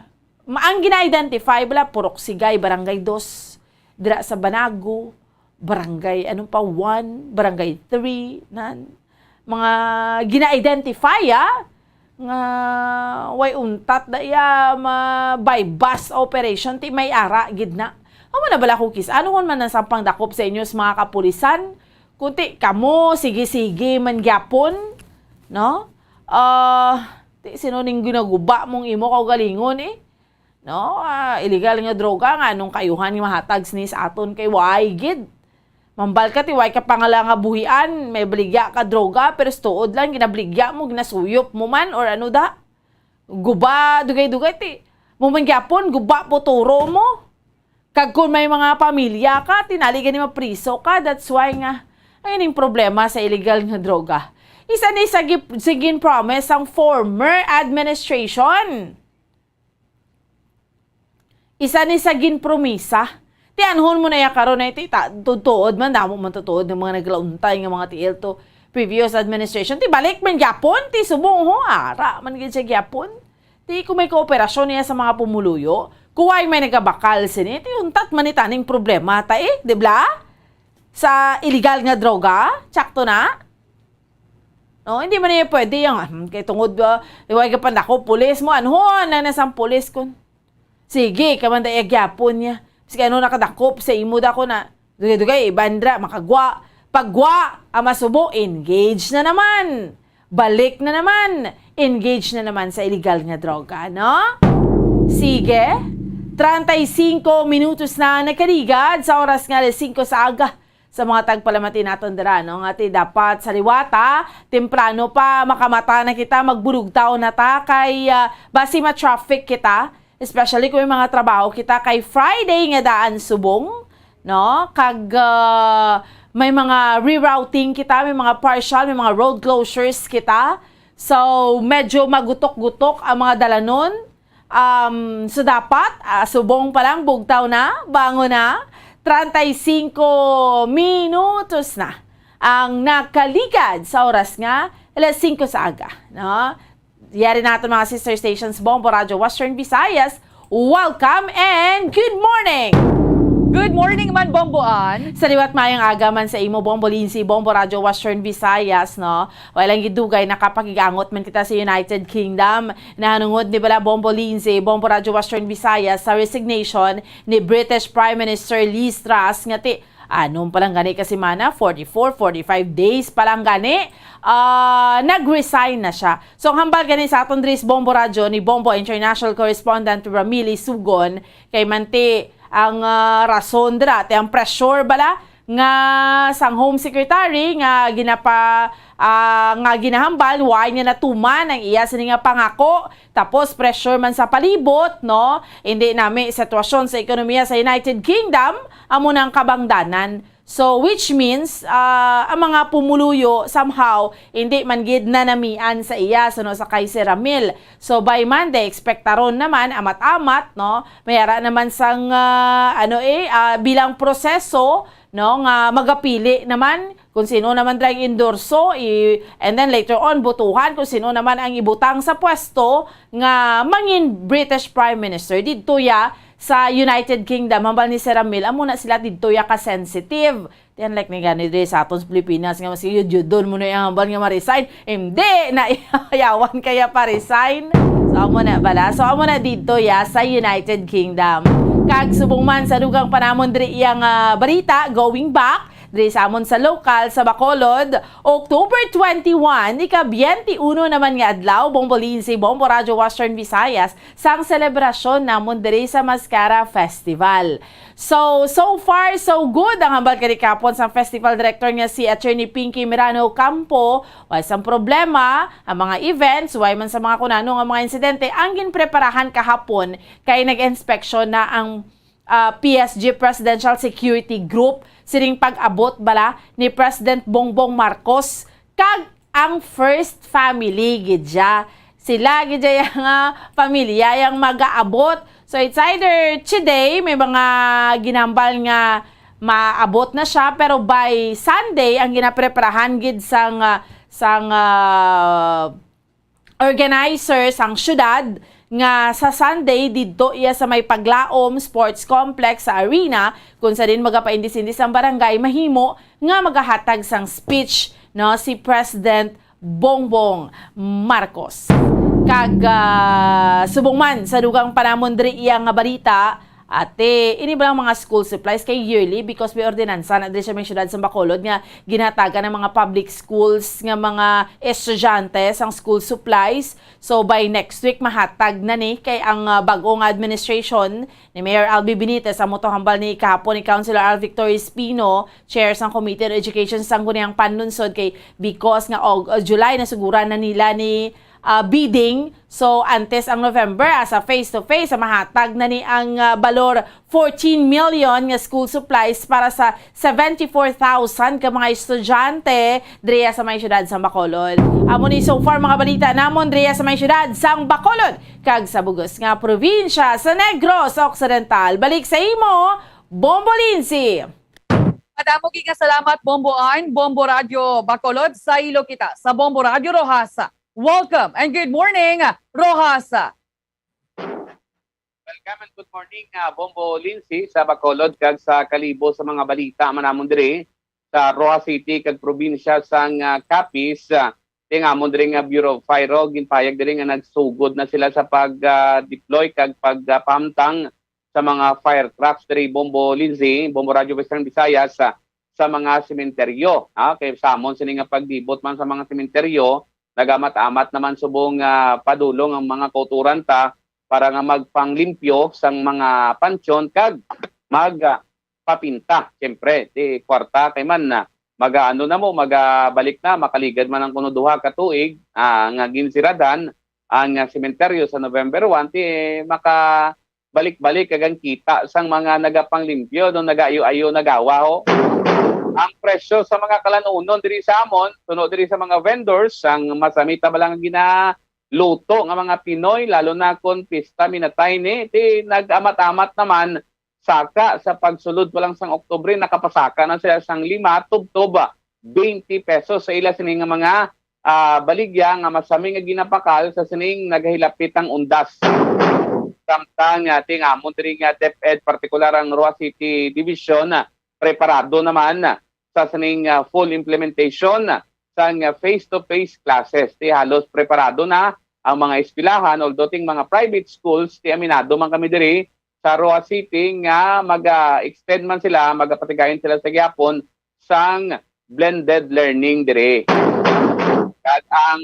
Ma-, ang gina-identify bala, Purok Sigay, Barangay Dos, dira sa Banago, Barangay, ano pa, One, Barangay Three, nan, mga gina-identify, ah, nga way untat da iya ma-buy-bust operation, ti may ara gid na. Amo na bala, Cookies, ano man ang sampang dakop sa inyo sa mga kapulisan? Kunti kamo, sige-sige man gyapon, no? Ah, ti sino ning ginaguba mong imo kaugalingon, eh? No? Ah, illegal nga droga nga anong kayuhan nga mahatag sini sa aton kay way gid. Mambal ka ti way ka pa nga lang nga buhian, may baligya ka droga, pero sa tuod lang, ginabaligya mo, ginasuyop mo man, or ano da? Guba, dugay-dugay, ti, mo man gyapon, guba po turo mo. Kag kung may mga pamilya ka, tinali gani mapriso ka, that's why nga, ay, ning problema sa illegal nga droga. Isa ni sa gi-, sa gin-promise ang former administration. Isa ni sa ginpromisa. Ti anhon mo na ya karon ay ti ta-, tutuod man, damo man tutuod ng mga naglauntay nga mga tiil to previous administration. Ti balik man gyapon, ti subong ho, ara man gid siya gyapon. Ti kung may kooperasyon niya sa mga pumuluyo, kuway may nagabakal sini, ti untat man ni taning problema ta eh, di bla? Sa illegal nga droga, tsakto na? No, hindi man niya pwede yung, "Hmm, kay tungod, ah, iway ka pandako, pulis mo, ano, na nasang pulis kun." Sige, kamanda iya gyapon niya. Sige, ano nakadakop sa imo dako na, dugay-dugay, ibandra, makagwa. Pagwa, ang masubo, engage na naman. Balik na naman, engage na naman sa iligal nga droga, no? Sige, treinta y cinco minutos na nakaligad sa oras nga alas singko sa aga. Sa mga tagpalamati naton dira, no, nga ti dapat sa liwata, temprano pa makamata na kita, magbulugtaw na ta kay, ah, basi ma-traffic kita, especially kung may mga trabaho kita kay Friday nga daan subong, no? Kag, ah, may mga rerouting kita, may mga partial, may mga road closures kita. So, medyo magutok-gutok ang mga dalanon. Um, so, dapat, ah, subong pa lang, bugtaw na, bangon na. Treinta y cinco minutos na ang nakaligad sa oras nga alas singko sa aga, no? Yari naton mga sister stations, Bombo Radyo Western Visayas. Welcome and good morning! Good morning man, Bombo Ann. Sa liwat, mayang aga man sa imo, Bombo Lindsay, Bombo Radyo Western Visayas, no? Wala lang gidugay, nakapag-igangot man kita sa United Kingdom. Nahanungod ni bala, Bombo Lindsay, Bombo Radyo Western Visayas, sa resignation ni British Prime Minister Liz Truss nga ti, anom pa lang gani ka semana, forty-four, forty-five days pa lang gani, ah, nag-resign na siya. So, ang hambal gani sa aton diri sa Bombo Radyo ni Bombo International Correspondent Ramili Sugon, kay man ti ang, ah, rason dira, ti ang pressure bala nga sang Home Secretary nga ginapa-, ah, nga ginahambal, why niya natuman ang iya sini nga pangako. Tapos pressure man sa palibot, no? Hindi nami sitwasyon sa ekonomiya sa United Kingdom, amo nang kabangdanan. So, which means, ah, ang mga pumuluyo somehow hindi man gid nanamian sa iya, suno sa kay Sir Ramil. So, by Monday, ekspektaron naman, amat-amat, no? May ara naman sang, ah, ano eh, ah, bilang proseso, no, nga magapili naman kung sino naman dira ang endorso, i-, and then later on, butuhan kung sino naman ang ibutang sa pwesto nga mangin British Prime Minister didto ya sa United Kingdom. Hambal ni Sir Ramil, amo na sila didto ya ka-sensitive. Ti unlike ni gani diri sa aton sa Pilipinas nga mas yud-yudon mo na yung hambal nga ma-resign. Hindi na, yawan kaya pa-resign. So, amo na bala. So, amo na didto ya sa United Kingdom. Kag subong man sa dugang pa namon diri iyang, ah, balita, going back, diri sa amon sa lokal sa Bacolod, October twenty-one, ika-twenty-uno naman nga adlaw, Bombo Lindsay, Bombo Radyo Western Visayas, sang selebrasyon namon diri sa Mascara Festival. So, so far, so good ang hambal kani kahapon sang festival director nga si Attorney Pinky Mirano Campo. Way sang problema ang mga events, way man sa mga kunano nga mga insidente ang ginpreparahan kahapon kay nag-inspeksyon na ang, ah, P S G Presidential Security Group sining pag-abot bala ni President Bongbong Marcos kag ang first family gid siya. Sila gid siya nga pamilya yang mag-aabot. So, it's either today, may mga ginambal nga maabot na siya, pero by Sunday, ang ginapreparahan gid sang, ah, sang, ah, organizer sang syudad nga sa Sunday didto iya sa may Paglaom Sports Complex sa arena, kung sa din magapaindis-indis ang barangay mahimo nga magahatag sang speech, no, si President Bongbong Marcos. Kag, ah, subong man sa dugang pa namon diri iya nga balita, ate, ini ba ang mga school supplies kay yearly because may ordinansa na diri sa may syudad sa Bacolod nga ginhatagan ang mga public schools nga mga estudyante sang school supplies. So, by next week, mahatag na ni kay ang, ah, bag-o nga administration ni Mayor Albi Benitez, amo to hambal ni kahapon ni Councilor Al Victor Espino, chair sang Committee on Education sang Sangguniang Panlunsod, kay because nga og, uh, July nasuguran na nila ni, uh, bidding. So, antes ang November, asa face to face, mahatag na ni ang, uh, balor fourteen million nga school supplies para sa seventy-four thousand ka mga estudyante diriya sa may siyudad sang Bacolod. Amo ni so far mga balita namon diriya sa may siyudad sang Bacolod kag sa bugos nga probinsya sa Negros Occidental. Balik sa imo, Bombo Lindsay. Madamo gid nga salamat, Bombo Ann, Bombo Radyo Bacolod, saylo kita sa Bombo Radyo Roxas. Welcome and good morning, Roxas. Welcome and good morning, ah, Bombo Lindsay, sa Bacolod kag sa kalibo sa mga balita man namon diri sa Roxas City kag probinsya sang, ah, Capiz. Ah, ti ang amon diri nga Bureau of Fire, ginpahayag diri nga nagsugod na sila sa pag, ah, deploy kag pag, ah, pahamtang sa mga fire trucks diri, Bombo Lindsay, Bombo Radyo Western Visayas, sa, sa mga sementeryo. Ah, kay sa amon sini nga paglibot man sa mga sementeryo, nagamat-amat naman subong, ah, padulong ang mga kauturan ta para nga magpanglimpyo sang mga pansyon kag mag, ah, papinta, siyempre, ti kwarta kay man na magaano na mo, magabalik na, makaligad man ang kuno duha ka tuig, ah, nga ginsiradhan ang, ah, sementeryo sa November one, ti makabalik-balik kag ang kita sang mga nagapanglimpyo, no, nagaayo-ayo nagawa, ho. Ang presyo sa mga kalanunon diri sa amon, suno diri sa mga vendors, ang masamita ba lang ginaluto nga mga Pinoy, lalo na kon pista minatay ni, ti nag-amat-amat naman saka sa pagsulod pa lang sang Oktubre, nakapasaka na sila sang lima tubtob twenty pesos sa ila sini nga mga, ah, baligya nga masami nga ginapakal sa sining nagahilapit ang undas. Samtang, ah, ti ang amon diri nga DepEd, partikular ang Roxas City Division, ah, preparado naman, ah, sa sining, ah, full implementation, ah, sang, ah, face-to-face classes. Ti halos preparado na ang mga eskwelahan, although ting mga private schools, ti aminado man kami diri sa Roxas City nga mag-extend man sila, magapatigayon sila sa gihapon sang blended learning diri. Kag ang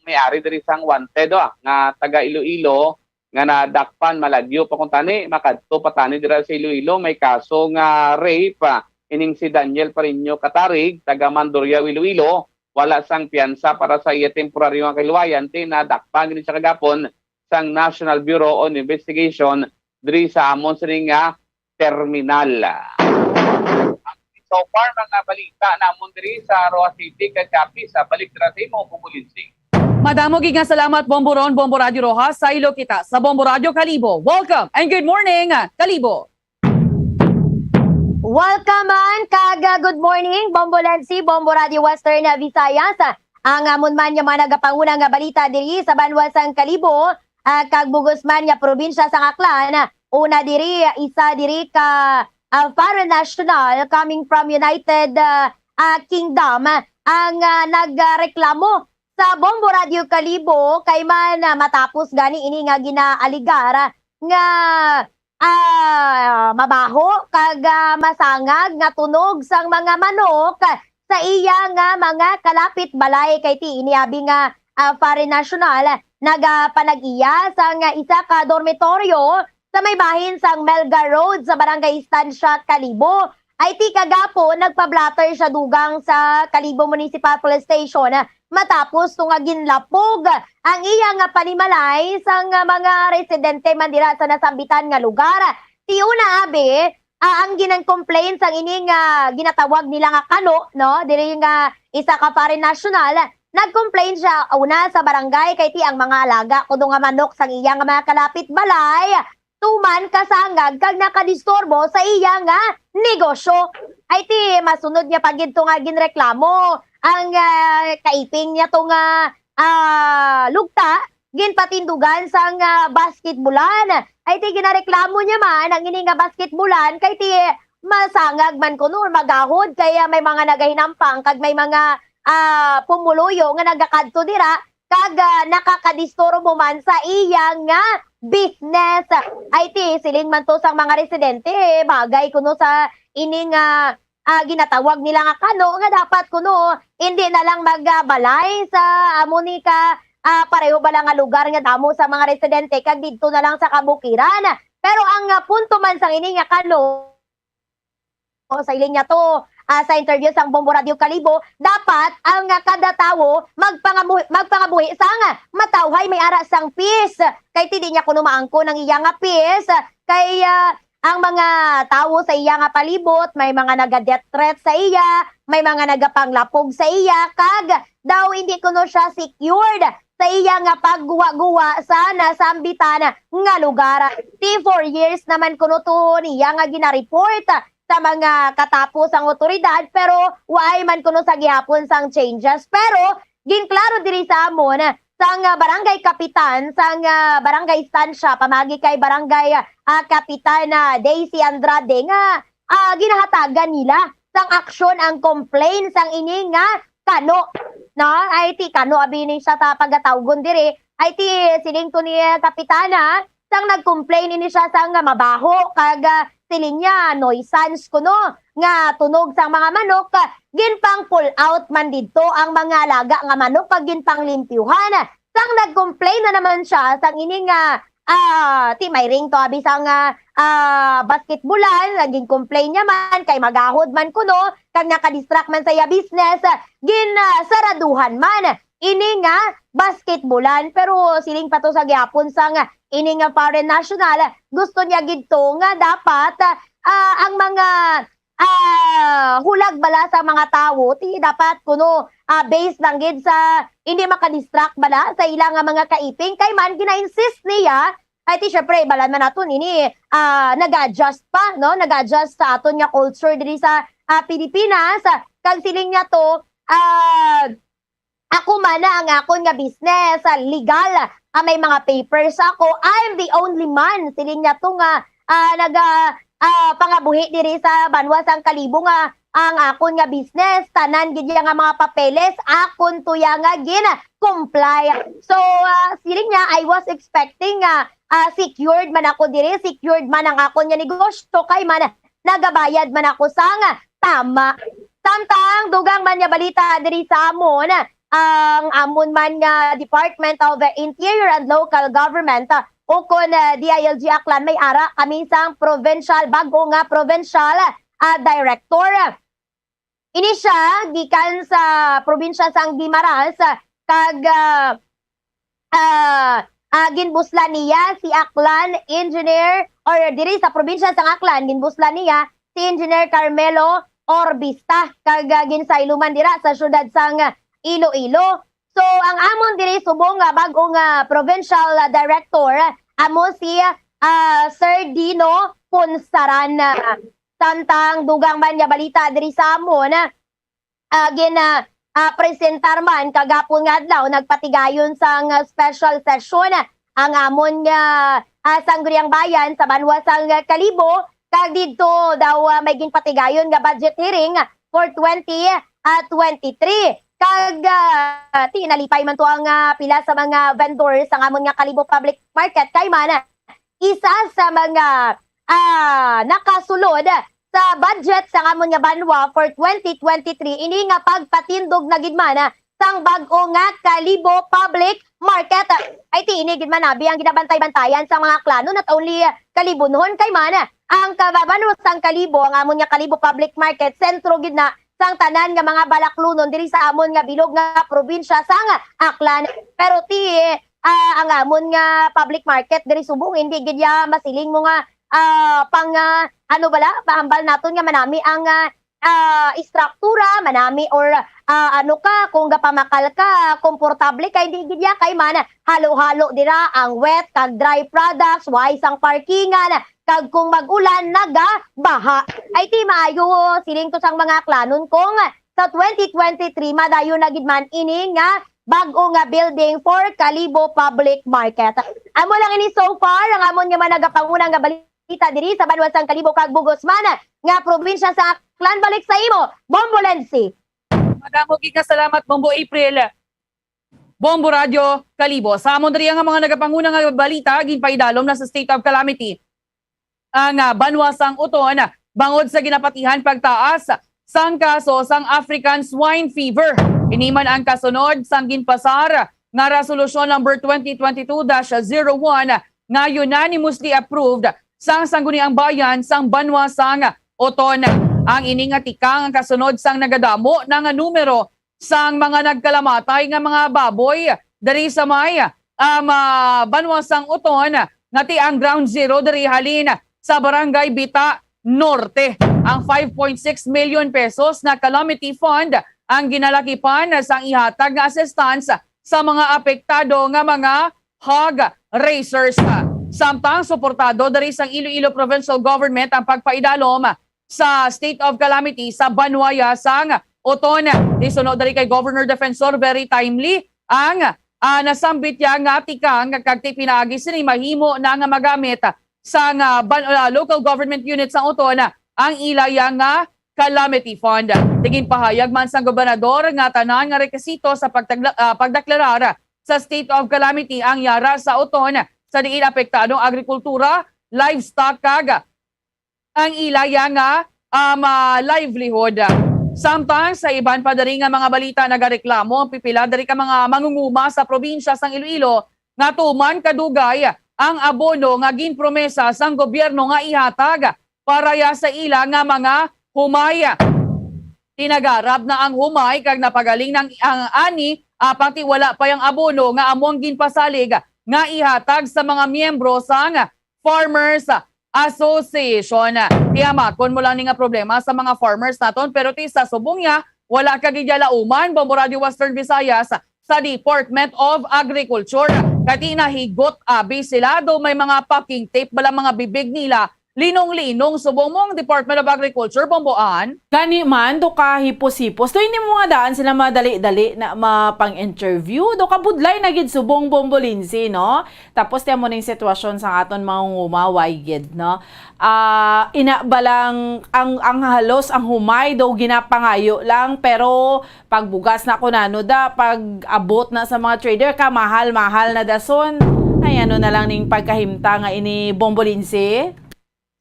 may-ari diri sang Wanted, oh, nga taga Iloilo, nga nadakpan, malagyo pa kuntani, makadto pa tani dira sa Iloilo, may kaso nga rape, ah, ining si Daniel Pareño Catarig, taga Mandurriao, Iloilo, wala sang piyansa para sa iya temporaryo nga kahilwayan, ti nadakpan gid siya kagapon sang National Bureau of Investigation diri sa amon sini nga terminal. So far, mga balita namon diri sa Roxas City kag Capiz. Sa balik dira sa imo, Bubulinsi. Madamo gid nga salamat, Bombo Ron, Bombo Radyo Roxas. Saylo kita sa Bombo Radyo Kalibo. Welcome and good morning, Kalibo. Welcome man kag, uh, good morning, Bombo Lensi, Bombo Radyo Western, uh, Visayas. Ang amon man nga mga nagapanguna nga balita diri sa banwa sang Kalibo, uh, kag bugos man nga probinsya sang Aklan. Una diri, isa diri ka, uh, foreign national coming from United, uh, uh, Kingdom ang, uh, nagreklamo sa Bombo Radyo Kalibo kay man, uh, matapos gani ini nga ginaaligar nga, ah, mabaho kag, ah, masangag nga tunog sang mga manok sa iya nga mga kalapit balay, kay ti ini abi nga, ah, foreign national nagapanag-iya sang isa ka dormitoryo sa may bahin sang Melgar Road sa Barangay Estancia, Kalibo. Ay ti kagapon nagpa-blotter siya dugang sa Kalibo Municipal Police Station matapos to nga ginlapog ang iya nga panimalay sang mga residente man dira sa nasambitan nga lugar. Ti una, abi, ah, ang ginang-complain sang ini nga ginatawag nila nga kano, no? Diri nga isa ka foreign national, nag-complain siya una sa barangay kay ti ang mga alaga kuno nga manok sang iya nga mga kalapit balay tuman kasangag kag nakadisturbo sa iya nga negosyo. Ay ti masunod niya pa gid to nga ginreklamo ang, ah, kaiping niya to nga, ah, lugta, ginpatindugan sang, ah, basketbulan. Ay ti ginareklamo niya man ang ini nga basketbulan kay ti masangag man kuno or magahod kay, ah, may mga nagahinampang kag may mga, ah, pumuluyo nga nagakadto dira kag, ah, nakakadisturbo man sa iya nga business. Ay ti siling man to sang mga residente, bagay kuno sa ini nga, ah, ginatawag nila nga kano nga dapat kuno hindi na lang magbalay sa amo ni ka, ah, pareho bala nga lugar nga damo sa mga residente kag didto na lang sa kabukiran. Pero ang, ah, punto man sang ini nga kano, sa iling niya to, ah, sa interview sang Bombo Radyo Kalibo, dapat ang, ah, kada tawo magpangamu-, magpangabuhi sang matawhay may ara sang peace. Kay ti di niya kuno maangkon ang iya nga peace, kay, ah, ang mga tawo sa iya nga palibot, may mga naga-death threat sa iya, may mga nagapanglapog sa iya, kag daw hindi kuno siya secured sa iya nga pagguwa-guwa sa nasambitan nga lugar. Ti four years naman kuno to niya nga ginareport sa mga katapo sang otoridad, pero waay man kuno sa gihapon sang changes. Pero ginklaro diri sa amon sang, ah, barangay kapitan sang, ah, barangay Estancia, pamagi kay barangay, ah, kapitan na Daisy Andrade nga, ah, ginahatagan nila sang aksyon ang complaint sang ini nga kano, no? Ay ti kano abi ni siya ta pagatawgon diri. Ay ti siling to ni, ah, kapitana, sang nag-complain ini siya sang mabaho kag, ah, siling niya nuisance kuno nga tunog sang mga manok, ah, ginpang-pull out man didto ang mga alaga nga manok kag ginpanglimpyuhan. Sang nag-complain na naman siya sang ini nga, ah, ti may ring to abi sang, ah, ah, basketbulan, naging complain niya man kay magahod man kuno kag nakadistract man sa iya business, gin, ah, saraduhan man ini nga basketbulan. Pero siling pa to sa gihapon sang ini nga foreign national, gusto niya gid to nga dapat, ah, ang mga, ah, hulag bala sa mga tawo, ti dapat kuno, ah, based lang gid sa hindi makadistract bala sa ila nga mga kaiping. Kay man, gina-insist niya, ay ti syempre, balan man naton ini, ah, nag-adjust pa, no? Nag-adjust sa aton nga culture diri sa, ah, Pilipinas. Kag siling niya to, ah, ako man na ang akon nga business, ah, legal, ah, may mga papers ako. I'm the only man, siling niya to nga, ah, naga, ah, pangabuhi diri sa banwa sang Kalibo nga ang akon nga business, tanan gid iya nga mga papeles, akon to iya nga gin-comply. So, ah, siling niya, I was expecting nga, ah, secured man ako diri, secured man ang akon nga negosyo, kay man nagabayad man ako sang tama. Samtang dugang man nga balita diri sa amon, ang amon man nga Department of Interior and Local Government, ah, ukon, ah, D I L G Aklan, may ara kami sang provincial, bag-o nga provincial, ah, director. Ini siya gikan sa probinsya sang Guimaras, ah, kag, ah, ah, ah, ginbuslan niya si Aklan Engineer, or diri sa probinsya sang Aklan, ginbuslan niya si Engineer Carmelo Orbista, kag, ah, ginsaylo man dira sa siyudad sang Iloilo. So, ang amon diri subong nga bag-o nga provincial, ah, director, amo si, ah, Sir Dino Punsaran. Samtang dugang man nga balita diri sa amon, ah, gina, ah, presentar man kagapon nga adlaw, nagpatigayon sang special session ang amon nga, ah, Sangguniang Bayan sa banwa sang Kalibo, kag didto daw, ah, may ginpatigayon nga budget hearing for twenty, ah, twenty-three. Kag, ah, ti nalipay man to ang, ah, pila sa mga vendors sang amon nga Kalibo Public Market, kay man, isa sa mga, ah, nakasulod sa budget sang amon nga banwa for twenty twenty-three, ini nga pagpatindog na gid man, ah, sang bag-o nga Kalibo Public Market. Ay, ti ini gid man abi ang ginabantay-bantayan sang mga Aklanon, not only, ah, Kalibonhon, kay man, ah, ang kababanwa sang Kalibo, ang amon nga Kalibo Public Market, sentro gid na sang tanan nga mga balaklonon diri sa amon nga bilog nga probinsya sang Aklan. Pero ti, ah, ang amon nga public market diri subong, hindi gid ya masiling mo nga, ah, pang, ah, ano bala, pahambal naton nga manami ang, ah, ah, istruktura, manami or, ah, ano ka, kung gapamakal ka, komportable ka, hindi gid ya kay man halo-halo dira ang wet kag dry products, way sang parkingan, kag kung mag-ulan, nagabaha. Ay, ti maayo, siling to sang mga Aklanon, kung sa twenty twenty-three, madayon na gid man ini nga bag-o nga building for Kalibo Public Market. Amo lang ini so far ang amon nga mga nagapangunang nga balita diri sa banwa sang Kalibo kag bug-os man nga probinsya sa Aklan. Balik sa imo, Bombo Lenzi. Madamo gid nga salamat, Bombo April. Bombo Radyo Kalibo. Sa amon diri nga mga nagapangunang nga balita, ginpaidalom na sa state of calamity ang, ah, banwa sang Oton bangod sa ginapatihan pagtaas sang kaso sang African Swine Fever. Ini man ang kasunod sang ginpasar nga Resolution Number twenty twenty-two dash zero one nga unanimously approved sang Sangguniang Bayan sang banwa sang Oton. Ang ini nga tikang ang kasunod sang nagadamo na nga numero sang mga nagkalamatay nga mga baboy diri sa may, um, ah, banwa sang Oton, nga ti ang ground zero diri halin sa Barangay Bita Norte. Ang five point six million pesos nga calamity fund ang ginalakipan sang ihatag nga assistance sa mga apektado nga mga hog raisers. Samtang suportado diri sang Iloilo Provincial Government ang pagpaidalom sa state of calamity sa banwa sang Oton. Ti suno diri kay Governor Defensor, very timely ang, ah, nasambit niya nga tikang, kag ti pinaagi sini mahimo na nga magamit sang, ah, ban-, ah, local government unit sang Oton ang ila ya nga calamity fund. Ti ginpahayag man sang gobernador nga tanan nga rekisito sa pagtagla-, ah, pagdeklarar sa state of calamity ang yara sa Oton, sa diin apektado ang agrikultura, livestock, kag ang ila ya nga um, ah, livelihood. Samtang sa iban pa diri nga mga balita, nagareklamo ang pipila diri ka mga mangunguma sa probinsya sang Iloilo nga tuman kadugay ang abono nga ginpromesa sang gobyerno nga ihatag para ya sa ila nga mga humay. Tinagarab na ang humay kag napagaling nang ang ani, apang ti wala pa yang abono nga amo ang ginpasalig nga ihatag sa mga miyembro sang Farmers Association. Tiyamakon mo lang ni nga problema sa mga farmers naton, pero ti sa subong niya, wala ka gid ya lauman, Bombo Radio Western Visayas, sa Department of Agriculture. Kay ti nahigot abi sila, do may mga packing tape bala mga bibig nila, linong-linong subong mo ang Department of Agriculture, Bomboan. Gani man, do ka hipos-hipos. Do hindi mo nga daan sila madali-dali na mapang-interview. Do ka budlay na gid subong, Bombo Lindsay, no? Tapos, tiyan mo ning sitwasyon sa aton mangunguma, why gid, no? Ah, ina ba lang ang, ang halos, ang humay, do ginapangayo lang, pero pagbugas na ko nano da, pag abot na sa mga trader, ka mahal-mahal na dason. Ay, ano na lang ning pagkahimta nga ini, Bombo Lindsay?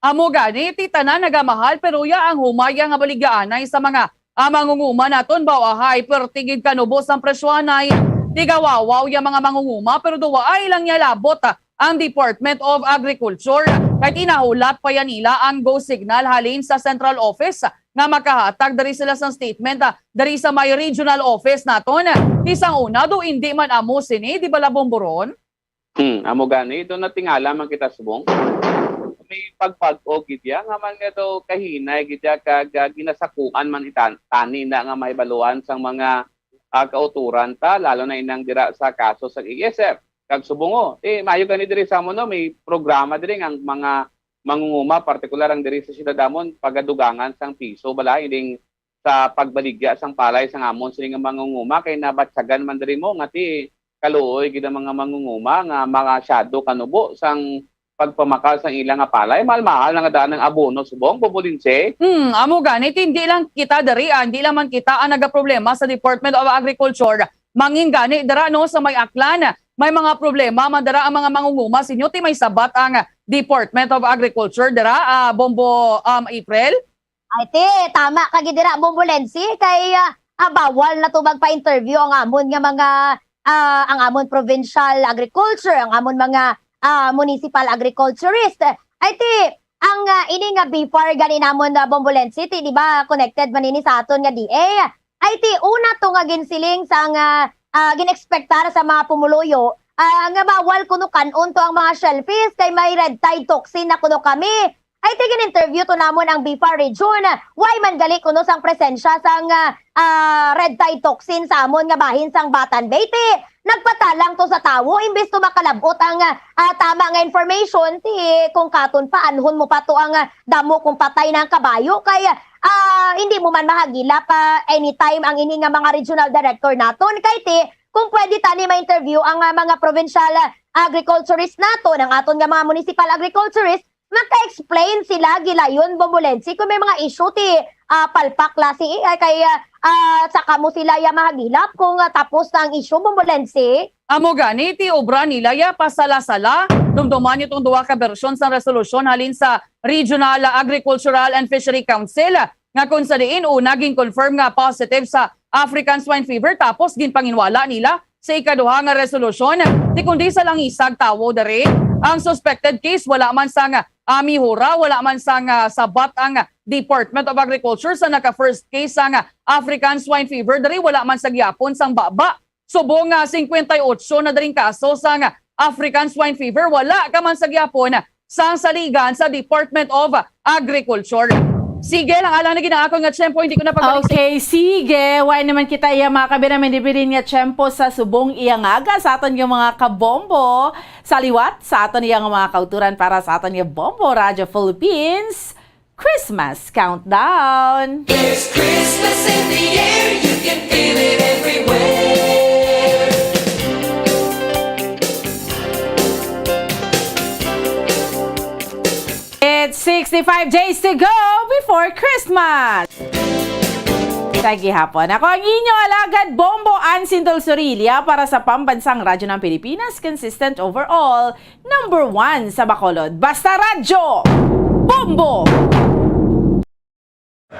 Amo gani, ti tanan nagamahal, pero ya ang humaya nga baligyaanay sa mga, ah, mangunguma naton, baw ahay, perti gid kanubo sang presyohanay. Tigawawaw ya mga mangunguma, pero duwaay lang ya labot, ah, ang Department of Agriculture. Kay tinahulat pa ya nila ang go signal halin sa central office nga makahatag diri sila sang statement, ah, diri sa may regional office naton. Ti sang una, do indi man amo sini, di bala, Bomboron? Hmm, amo gani, do natingala man kita subong. May pagpag-o gid ya, nga man nga daw kahinay gid ya, kag, ah, ginasakuan man itan-, tani na nga mahibaluan sang mga, ah, kauturan ta, lalo na inang dira sa kaso sa A S F. Kag subong, oh, eh, maayo gani diri sa amon, no, may programa diri nga ang mga mangunguma, partikular ang diri sa siyudad amon, pagadugangan sang piso bala ining sa pagbaligya sang palay sang amon sini nga mangunguma, kay nabatyagan man diri mo nga ti kaluoy gid ang mga mangunguma nga masyado kanubo sang pagpamakal sang ila nga palay. Mahal-mahal na nga daan ang abono subong, Bombo Lindsay. Hmm, amo gani, ti hindi lang kita diri, ah, hindi lang man kita ang nagaproblema sa Department of Agriculture. Mangin gani dira, no, sa may Aklan, may mga problema man dira ang mga mangunguma sinyo, ti may sabat ang Department of Agriculture dira, ah, Bombo, um, April? Ay, ti, tama ka gid dira, Bombo Lensi, kay, ah, ah, bawal na to magpa-interview ang amon nga mga, ah, ang amon provincial agriculture, ang amon mga, ah, municipal agriculturist. Ay, ti, ang, ah, ini nga B far gani namon na, Bombo Lensi, ti, di ba, connected man ini sa aton nga D A? Ay, ti, una to nga ginsiling sa nga, ah, gin-expectar sa mga pumuluyo, ah, nga bawal kuno kan-on to ang mga shellfish kay may red tide toxin na kuno kami. Ay, ti gin-interview to namon ang B far region. Why man gali kuno sang presensya sang, ah, ah, red tide toxin sa amon nga bahin sang Batan Bay, ti nagpatalang to sa tawo imbes to makalab-ot ang, ah, tama nga information, ti kung katon pa anhon mo pa to ang, ah, damo kung patay na ang kabayo kay, ah, hindi mo man mahagilap, ah, anytime ang ini nga mga regional director naton kay ti kung pwede tani ma-interview ang, ah, mga provincial, ah, agriculturist naton, ang aton nga mga municipal agriculturist, maka-explain sila gilayon, Bombo Lensi, kung may mga issue ti, ah, palpak la si, ay, kay, ah, ah, saka mo sila ya mahagilap kung, ah, tapos na ang issue, Bombo Lensi. Amo gani ti obra nila ya pasala-sala. Dumduman niyo tong duha ka bersyon sang resolusyon halin sa Regional Agricultural and Fishery Council, nga kung sa diin una gin-confirm nga positive sa African Swine Fever, tapos ginpanginwala nila sa ikaduha nga resolusyon, ti kundi sa langisag tawo diri ang suspected case, wala man sang, ah, mihura, wala man sang, ah, sabat ang Department of Agriculture sa naka-first case sang African Swine Fever diri, wala man sa gihapon sang baba. Subong nga singkwenta y otso na diri ang kaso sang African Swine Fever, wala ka man sa gihapon sang saligan sa Department of Agriculture. Sige lang, alang na gid ang akon nga tiyempo, hindi ko na pabalik sa Okay, sige. Why naman kita iya, mga kabira, minibilin nga tiyempo sa subong iya nga aga sa aton nga mga kabombo. Sa liwat, sa aton iya nga mga kauturan para sa aton nga Bombo Radyo Philippines Christmas Countdown. There's Christmas in the air, you can feel it everywhere. It's sixty-five days to go before Christmas. Sa gihapon, ako ang inyo alagad, Bombo Ansin Dulzurilla, para sa Pambansang Radyo ng Pilipinas, consistent overall, number one sa Bacolod. Basta Radyo, Bombo!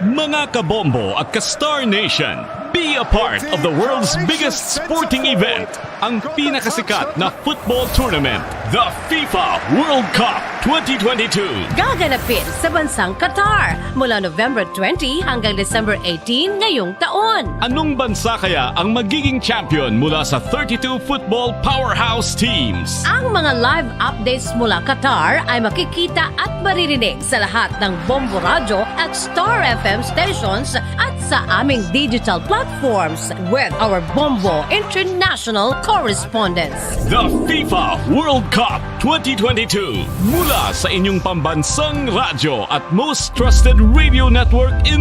Mga kabombo at ka-Star Nation, be a part of the world's biggest sporting event, ang pinakasikat na football tournament, the FIFA World Cup twenty twenty-two. Gaganapin sa bansang Qatar mula November twenty hanggang December eighteen ngayong taon. Anong bansa kaya ang magiging champion mula sa thirty-two football powerhouse teams? Ang mga live updates mula Qatar ay makikita at maririnig sa lahat ng Bombo Radyo at Star F M stations at sa aming digital platforms with our Bombo International correspondents. The FIFA World Cup twenty twenty-two, mula sa inyong pambansang radyo at most trusted radio network in